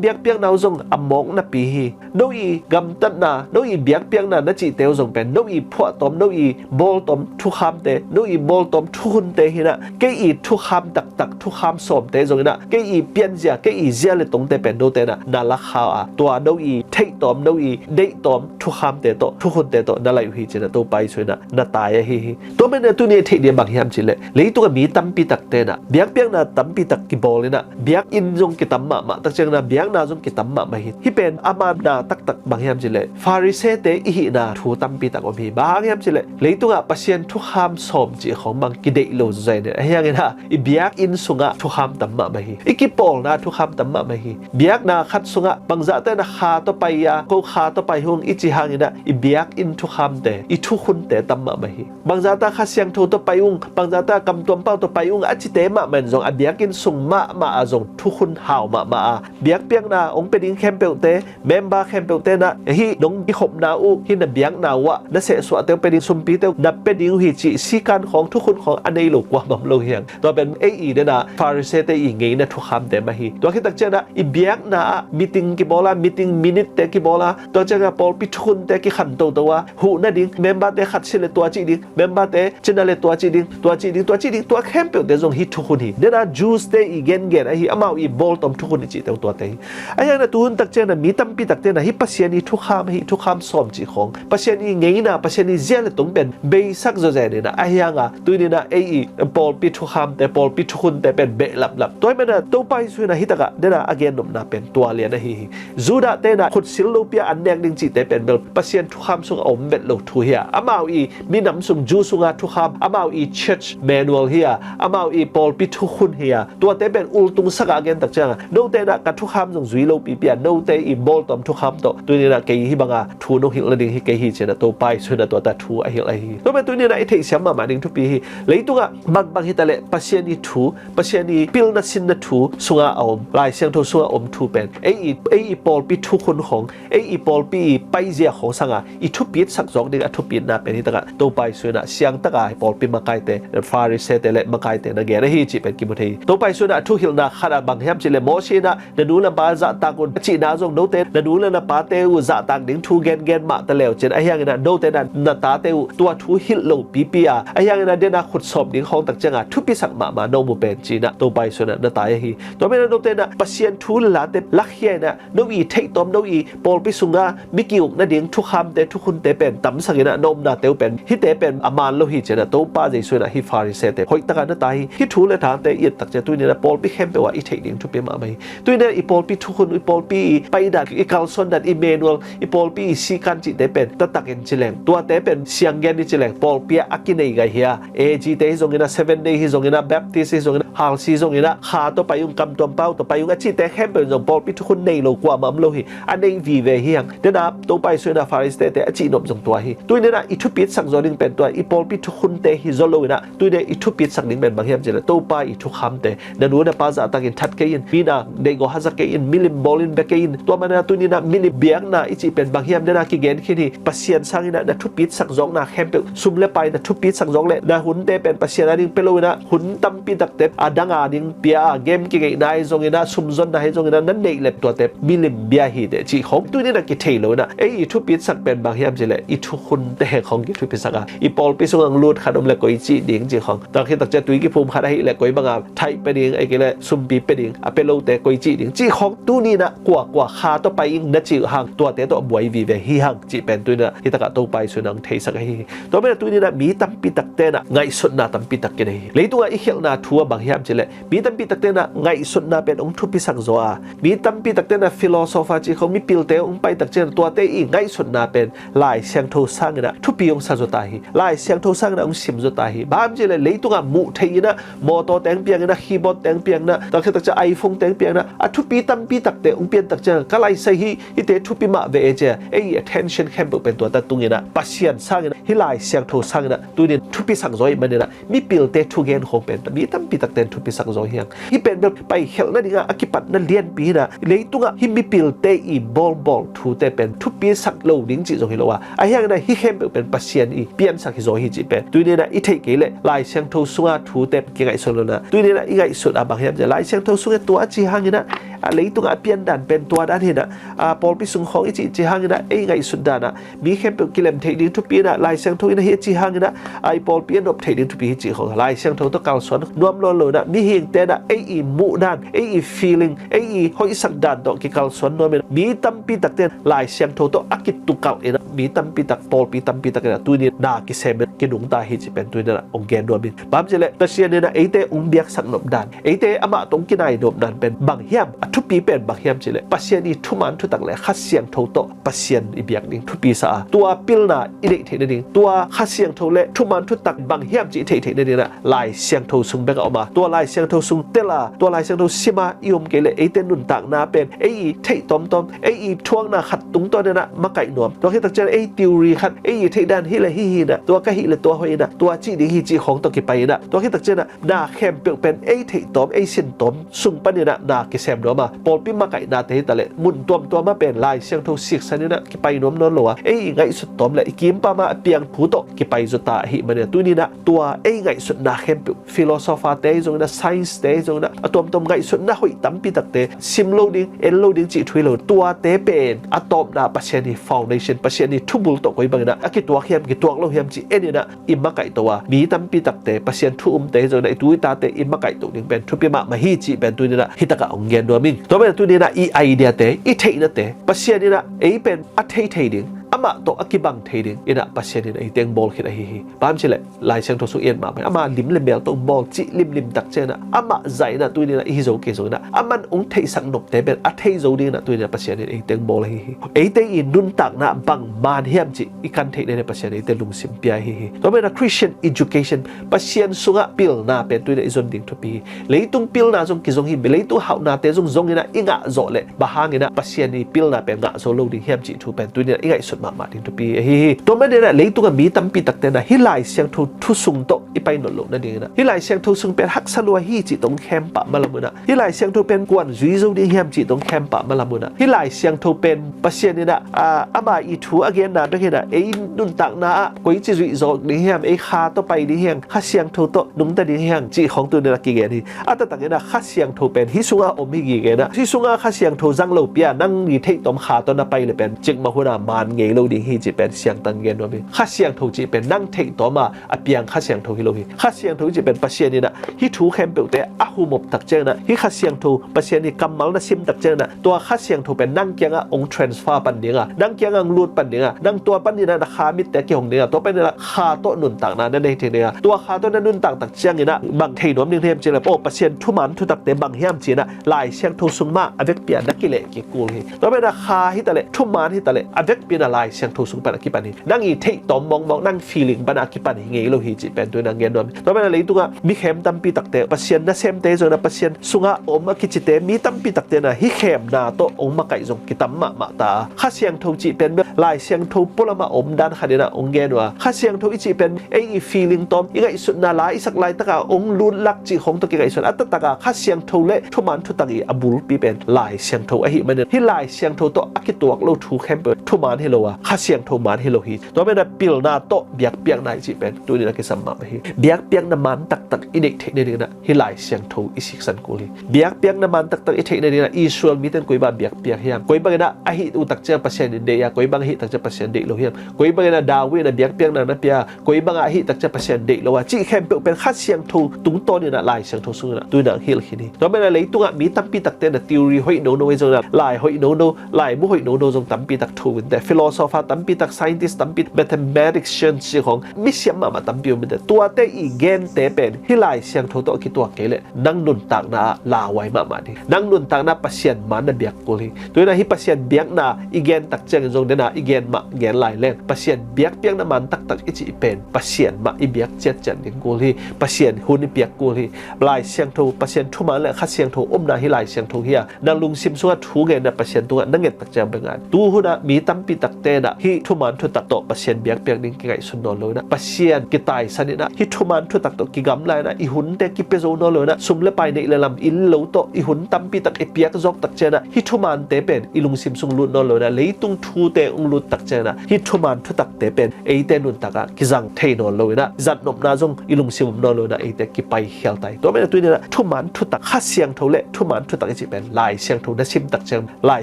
biakpiakna uh zong a mawk napi hi. No i gamtatna, no i biakpiakna na cihte uh zong pen, no i phuahtawm, no i bawltawm thukhamte, no i bawltawm thukhunte hi in a, kei i thukham taktak, thukham sawmte zong hi in a, kei i pianzia, kei i zia le tongte pen note in a na la kha a, tua no i theihtawm, no i deihtawm thukhamte tawh, thukhunte tawh na laih uh hi, ci in a Topa Jesu in a na tai ahi hi. Tua manin a tuni a theih ding bang hiam cih leh, leitungah mi tampi takte in a biakpiakna tampi tak kibawl in a, biakinn zong kitam mahmah, tak ciangin a biakna zong kitam mahmah hi. Hih pen a manna taktak bang hiam cih leh, Pharisee-te i hihna thu tampi tak om hi. Bang hang hiam cih leh, leitungah Pasian thukham sawm cih khawng bang kideih lo zaw in a, ahi hangin a i biakinn sungah thukham tam mahmah hi. I kipawlna thukham tam mahmah hi. Biakna khat sungah bangzahte in a kha tawh pai a, ko kha tawh pai hung i cih hangin a i biakinn thukhamte, i thukhunte tam mahmah hi. Bangzahta Kha Siangtho tawh pai ung, bangzahta Kam Tuampau tawh pai ung a cite mahmah in zong a biakinn sung mahmah ah zong thukhun hau mahmah a, biakpiakna hong pia ding khempeuhte, member khempeuhte in a hih nong kikhopna uh, hih na biakna uh ah na sehsuahte uh pia ding, sumpite uh na pia ding uh hi cih sikan khawng, thukhun khawng a nei lo kuamah om lo hi hang. Tua pen ei i den a Pharisee-te i ngeina thukhamte mah hi. Tua khit tak ciangin a i biakna ah meeting kibawl a, meeting minute-te kibawl a, tua ciangin a pawlpi thukhunte kikhan toto a, huh nading, member-te khat si le tua cih ding, member-te cina le tua cih ding, tua cih ding, tua cih ding, tua khempeuhte zong hih thukhun hi. Den a Jews-te i gengen ahi, amau i bawltawm thukhun i cihte uh tuate hi. Ahi hangin a tuhun tak ciangin a mi tampi takte in a hih Pasian i thukham, hih thukham sawm cih khawng, Pasian i ngeina, Pasian i zia le tong pen beisak zawzen in a, ahi hang a tuni in a ei i pawlpi thukhamte, pawlpi thukhunte pen behlaplap. Tua ahih manin a Topa Jesu in a hih takah den a a gennopna pen tua lian ahi hi. Judah-te in a khut sil lopi a an nek ding cihte pen bel Pasian thukham sung a om vet lo thu hi a, amau i minam sung, Jew sunga thukham, amau i church manual hi a, amau i pawlpi thukhun hi a, tuate pen ultungsak a a gen tak ciangin a, note in a ka thukham zong zui lopipi a, note i bawltawm thukham tawh tuni in a kei hih banga thu nong hilh nading hi kei hi, ci in a Topa Jesu in a tuate thu a hilh ahi hi. Tua pen tuni in a i theihsiam mahmah ding thupi hi. Leitungah bangbang hi ta leh Pasian i thu, Pasian i pilna sinna thu sunga a om, Lai Siangtho sunga a om thu pen ei i, ei i pawlpi thukhun khawng, ei i pawlpi i paizia khawng sangin a i thupitsak zawk ding a thupitna pen hih takah Topa Jesu in a siangtak a pawlpi makaite, Pharisee-te le makaite na gen ahi cih pen kimu thei hi. Topa Jesu in a a thuhilhna khat ah bang hiam cih leh, Moses in a na nu le pa zahtak un a cihna zong, note na nu le na pate uh zahtak ding thu gengen mah ta leu cin, ahi hangin a note in a na tate uh tua thu hilh lopipi a, ahi hangin a den a khut sawp ding khawng tak ciangin a thupisak mahmah na om uh pen, ci in a Topa Jesu in a na tai ahi. Tua manin a note in a Pasian thu le late lakhia in a, no i theihtawm, no i pawlpi sunga mi ki-uk nading thukhamte, thukhunte pen tamsak in a, na omnate uh pen hihte pen a man lo hi, ci in a Topa Jesu in a hih Pharisee-te hoih takin na tai hi. Hih thu le thate i et tak ciang tuni in a pawlpi khempeuh ah i theih ding thupi mahmah hi. Tuni in a i pawlpi thukhun, i pawlpi i paidan, i kalsuandan, i manual, i pawlpi i sikan cihte pen taktakin ci leng, tuate pen sianggen i ci leng, pawlpi ah a kinei gai hi a, A G-te hi zongin a, Seventh Day hi zongin a, Baptist hi zongin a, Halsey hi zongin a, Kha tawh pai ung, Kam Tuampau tawh pai ung a cihte khempeuh in zong pawlpi thukhun nei lo kuamah om lo hi. A nei vive hi hang. Den a Topa Jesu in a Pharisee-te a cihnop zong tua hi. Tuni in a i thupitsak zaw ding pen tua, i pawlpi thukhunte hi zaw lo in a, tuni in a i thupitsak ding pen bang hiam cih leh, Topa i thukhamte, na nu na pa zahtakin that kei in, mi na deihgawh haza kei in, milim bawlin bia kei in. Tua manin a tuni in a milim biakna i cih pen bang hiam, den a kigen khin hi. Pasian sangin a na thupitsak zawkna khempeuh, sum le pai na thupitsak zawk leh, na hunte pen Pasian a ding pia lo in a, hun tampi takte a dang a ding pia a, game kingeihna hi zongin a, sumzonna hi zongin a, na neih leh tuate milim bia hi teh cih khawng tuni in a kithei lo in a, ei i thupitsak pen bang hiam cih leh, i thukhunte khawng kithupitsak a, i pawlpi sungah lut khat om leh koi cih ding cih khawng, tua khit tak ciang tui kiphum khat ahih leh koi banga thaih pia ding, ahih kei leh sumpi pia ding, a pia lote koi cih ding cih khawng tuni in a kua kua Kha tawh pai ing na cih hang, tuate tawh buai vive hi hang cih pen tuni in a hih takah Topa Jesu in a hong theisak ahi hi. Tua manin a tuni in a mi tampi takte in a ngaihsutna tampi tak kinei hi. Leitungah i khialhna thu ah bang hiam cih leh, mi tampi takte in a ngaihsutna pen hong thupisak zaw a, mi tampi takte in a philosopher cih khawng, mipilte hong pai tak ciang tuate i ngaihsutna pen Lai Siangtho sangin a thupi hong sa zaw ta hi. Lai Siangtho sangin a hong sim zaw ta hi. Bang hiam cih leh leitungah muh thei in ah, mawtaw teng piang in ah, keyboard teng piang in ah, tua khit tak ciang iPhone teng piang in ah, a thupi tampi takte hong pian tak ciang ka laisai hi, hihte thupi mah ve e ci a, ei i attention khempeuh pen tua ta tung in ah, Pasian sang in ah, hih Lai Siangtho sang in ah, tuni in thupi sak zaw ahih manin ah, mipilte thugen khawng pen mi tampi takte in thupi sak zaw hi hang. Hih pen bel paikhialhna ding a a kipatna lianpi hi in ah, leitungah hih mipilte i bawlbawl thute pen thupi sak lo ding cih zong hi lo a, ahi hangin ah hih khempeuh pen Pasian i piansak hi zaw hi cih pen tuni in ah i theih kei leh Lai Siangtho sunga thute kingaihsun lo in ah, tuni in ah i ngaihsut a bang hiam cih leh Lai Siangtho sung e tua a ci hangin ah, a leitungah a pian dan pen tua dan hi in ah, a pawlpi sung khawng i cih ci hangin ah ei ngaihsut dan ah mi khempeuh kilem theih ding thupi in ah, Lai Siangtho in ah hi a ci hangin ah, a i pawlpi a nop theih ding thupi hi cih khawng Lai Siangtho tawh kalsuan nuam nawn lo in ah, mihingte in ah ei i muh dan, ei i feeling, ei i hoihsak dan tawh kikalsuan nuam in ah, mi tampi takte in Lai Siangtho tawh a kitukalh in ah, mi tampi tak, pawlpi tampi tak in ah tuni in ah na kisem in kinungta hi cih pen tuni in ah hong gen nuam ing. Bang hiam cih leh Pasian in ah eite hong biaksak nop dan, eite amah tawh hong kinai nop dan pen bang hiam, a thupi pen bang hiam cih leh Pasian i thuman thutak le Kha Siangtho tawh Pasian i biak ding thupi sa a, tua pilna i neih theih nading, tua Kha Siangtho le thuman thutak bang hiam cih i theih theih nading in ah Lai Siangtho sung bek a om a, tua Lai Siangtho sung tel a, tua Lai Siangtho sim a i om kei leh eite nuntakna pen ei i theih tawmtawm, ei i thuakna khat tungtawn in ah makaih nuam, tua khit tak ciang ei theory khat, ei i theih dan hi leh hih hi in ah, tua ka hih leh tua hoih in ah, tua cih ding hi cih khawng tawh kipai in ah, tua khit tak ciang ah na khempeuh pen ei theih tawm, ei sin tawm sung panin ah na kisem nuam a, pawlpi makaihnate hi ta leh mun tuamtuam ah pen Lai Siangtho siksan in ah kipai nuam nawn lo a, ei i ngaihsut tawm le i kimpam a piang thu tawh kipai zaw ta ahih manin ah tuni in ah tua ei ngaihsutna khempeuh, philosopher-te hi zong in ah, science-te hi zong in ah, a tuamtuam ngaihsutna hoih tampi takte sim lo ding, en lo ding cih thu hi lo, tuate pen a tawpna Pasian i foundation, Pasian i thubul tawh koi bangin ah a kituak hiam, kituak lo hiam cih en in ah i makaih to a, mi tampi takte, Pasian thu umte hi zong in ah, i tu i tate i makaih to ding pen thupi mahmah hi cih pen tuni in ah hi takah hong gen nuam ing. Tua pen tuni in ah i idea-te, i theihnate, Pasian in ah ei pen a thei thei ding, amah tawh a kibang thei ding in ah Pasian in ah eite hong bawl khit ahi hi. Bang hiam cih leh Lai Siangtho sung i et mahmah in, ama lim le mel tawh hong bawl cih limlim tak ciang in ah, amah zah in ah tuni in ah i hi zo kei zong in ah, aman hong theihsak nopte pen a thei zo ding in ah tuni in ah Pasian in eite hong bawl ahi hi. Eite i nuntakna bang maan hiam cih i kan theih nading Pasian in eite lungsim pia ahi hi. Tua pen ah Christian education, Pasian sungah pilna pen tuni in ah i zon ding thupi hi. Leitung pilna zong kizong hi, leitung hauhnate zong zong in ah i ngah zawh leh bang hangin ah Pasian i pilna pen ngah zo lo ding hiam cih thu pen tuni in ah i ngaihsut mahmah ding thupi ahi hi. Tua manin ah leitungah mi tampi takte in ah hih Lai Siangtho thu sung tawh i pai nawn loh nading in ah, hih Lai Siangtho sung pen haksa lua hi cih tawh hong khem pah malam un ah, hih Lai Siangtho pen kuan zui zo ding hiam cih tawh hong khem pah malam un ah, hih Lai Siangtho pen Pasian in ah, a, ama i thu a genna bek hi in ah, ei nuntakna ah koici zuih zawk ding hiam, ei kha tawh pai ding hiam, Kha Siangtho tawh nungta ding hiam cih khawng tuni in ah kigen hi. A taktak in ah Kha Siangtho pen hih sungah om hi gige in ah, hih sungah Kha Siangtho zang lo pi a nang i theih tawm kha tawh na pai leh pen cikmah hun ah maan ngei lo ding hi cih pen siangtho in gen nuam hi. Kha Siangtho cih pen nang theih tawm a a piang Kha Siangtho hi lo hi. Kha Siangtho i cih pen Pasian in ah hih thu khempeuhte a humop tak ciang in ah, hih Kha Siangtho, Pasian i kammal na sim tak ciang in ah, tua Kha Siangtho pen nang kiangah hong transfer pan ding a, nang kiangah hong lut pan ding a, nang tua panin ah na kha mitte kihong ding a, tua panin ah kha tawh nuntakna na nei thei ding a, tua kha tawh na nuntak tak ciang in ah bang thei nuam ding hiam cih leh, aw, Pasian thuman thutakte bang hiam ci in ah Lai Siangtho sung mah a vekpi ah na kileh kikul hi. Tua pen ah kha hi ta leh, thuman hi ta leh, a vekpi in ah Lai Siangtho sung pan a kipan hi. Nang i theih tawm mawngmawng, nang feeling pan a kipan hi ngei lo hi cih pen tuni in ah gen nuam hi. Tua pen ah leitungah mi khem tampi takte, Pasian nasemte zong in ah, Pasian sungah om a kicite, mi tampi takte in ah hih khemna tawh hong makaih zong kitam mahmah ta a, Kha Siangtho cih pen bel Lai Siangtho pualam ah om dan khat in ah hong gen uh a, Kha Siangtho i cih pen ei i feeling tawm, i ngaihsutna la i sak laitak a hong lutlak cih khawng tawh kingaihsun a, a taktak a Kha Siangtho le thuman thutak i a bulpi pen Lai Siangtho ahih manin, hih Lai Siangtho tawh a kituak lo thu khempeuh thuman hi lo a, Kha Siangtho man hi lo hi. Tua pen ah pilna tawh biakpiakna i cih pen tuni in ah kisam mahmah hi. Biakpiakna maan taktak i neih theih nading in ah hih Lai Siangtho i siksan kul hi. Biakpiakna maan taktak i theih nading in ah Israel mite in koi bang biakpiak hiam, koi bangin ah ahih uh tak ciang Pasian in deih a, koi bang ahih tak ciang Pasian deih lo hiam, koi bangin ah David in ah biakpiakna na pia, koi bang ahih tak ciang Pasian deih lo a cih khempeuh pen Kha Siangtho tungtawn in ah Lai Siangtho sung in ah tuni in ah hilh khin hi. Tua pen ah leitungah mi tampi takte in ah theory hoih nono hi zong in ah, lai hoih nono, laibu hoih nono zong tampi tak thu in teh, philosophy Fa tampi tak, scientist tampi, mathematician si khong, misiam mahmah tampi om in teh, tuate i gente pen hih Lai Siangtho tawh kituak kei leh nang nuntakna ah lauhuai mahmah ding. Nang nuntakna Pasian man na biak kul hi. Tuinah hih Pasian biakna i gen tak ciangin zong dena i gen mah gen lai leng, Pasian biakpiakna man taktak i cih pen Pasian mah i biak ciatciat ding kul hi. Pasian hun i piak kul hi. Lai Siangtho, Pasian thuman le Kha Siangtho omna hih Lai Siangtho hi a, na lungsim sungah thu ngen na Pasian tungah na nget tak ciang bek ngai. Tu hunah mi tampi takte nah hih thuman thutak tawh Pasian biakpiak ding kingaihsun nawn lo inah, Pasian kitaisan inah, hih thuman thutak tawh kigamla inah, i hunte kipia zo nawn lo inah, sum le pai neih le lam inn lo tawh i hun tampi tak i piak zawk tak cianah, hih thumante pen i lungsim sung lut nawn lo inah, leitung thute ung lut tak cianah, hih thuman thutakte pen eite nuntakah kizang thei nawn lo inah, zatnopna zong i lungsim om nawn lo inah, eite kipai khial tai. Tua menah tuninah thuman thutak, Kha Siangtho le thuman thutak i cih pen Lai Siangtho na sim tak ciang Lai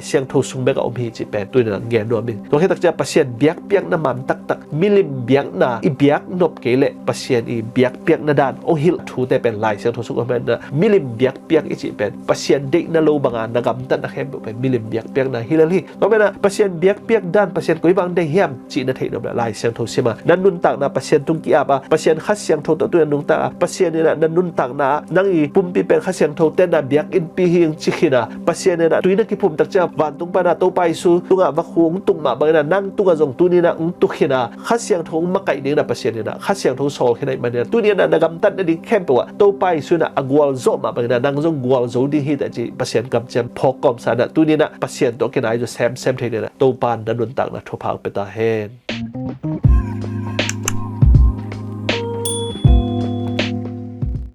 Siangtho sung bekah om hi cih pen tuninah gen nuam in. Tua khit tak ciang Pasian biakpiakna man taktak, milim biakna i biak nop kei leh Pasian i biakpiakna dan ong hilh thute pen Lai Siangtho sung om inah, milim biakpiak i cih pen Pasian deihna lo banga na gamtatna khempeuh pen milim biakpiakna hi lel hi. Tua menah Pasian biakpiak dan, Pasian koi bang deih hiam cih na theih nop le Lai Siangtho sim a, na nuntakna Pasian tung ki-ap a, Pasian Kha Siangtho tawh tui na nungta a, Pasian inah na nuntakna ah nang i pumpi pen Kha Siangtho tenna biakinnpi hi ing ci khin a, Pasian inah tui na kiphum tak ciang vantung pana Topa Jesu tungah vakhu ung tuk mah bangin ah nang tungah zong tuninah ung tuk khin a, Kha Siangtho ung makaih dingin ah Pasian inah Kha Siangtho sawl khin ahih manin ah tuninah na gamtat nading khempeuh ah Topa Jesu inah a gualzawh mah bangin ah nang zong gualzo ding hi teh ci Pasian kamciam phawk kawmsa inah tuninah Pasian tawh kinai zaw semsem thei dingin ah Topa in na nuntakna thupha ong pia ta hen.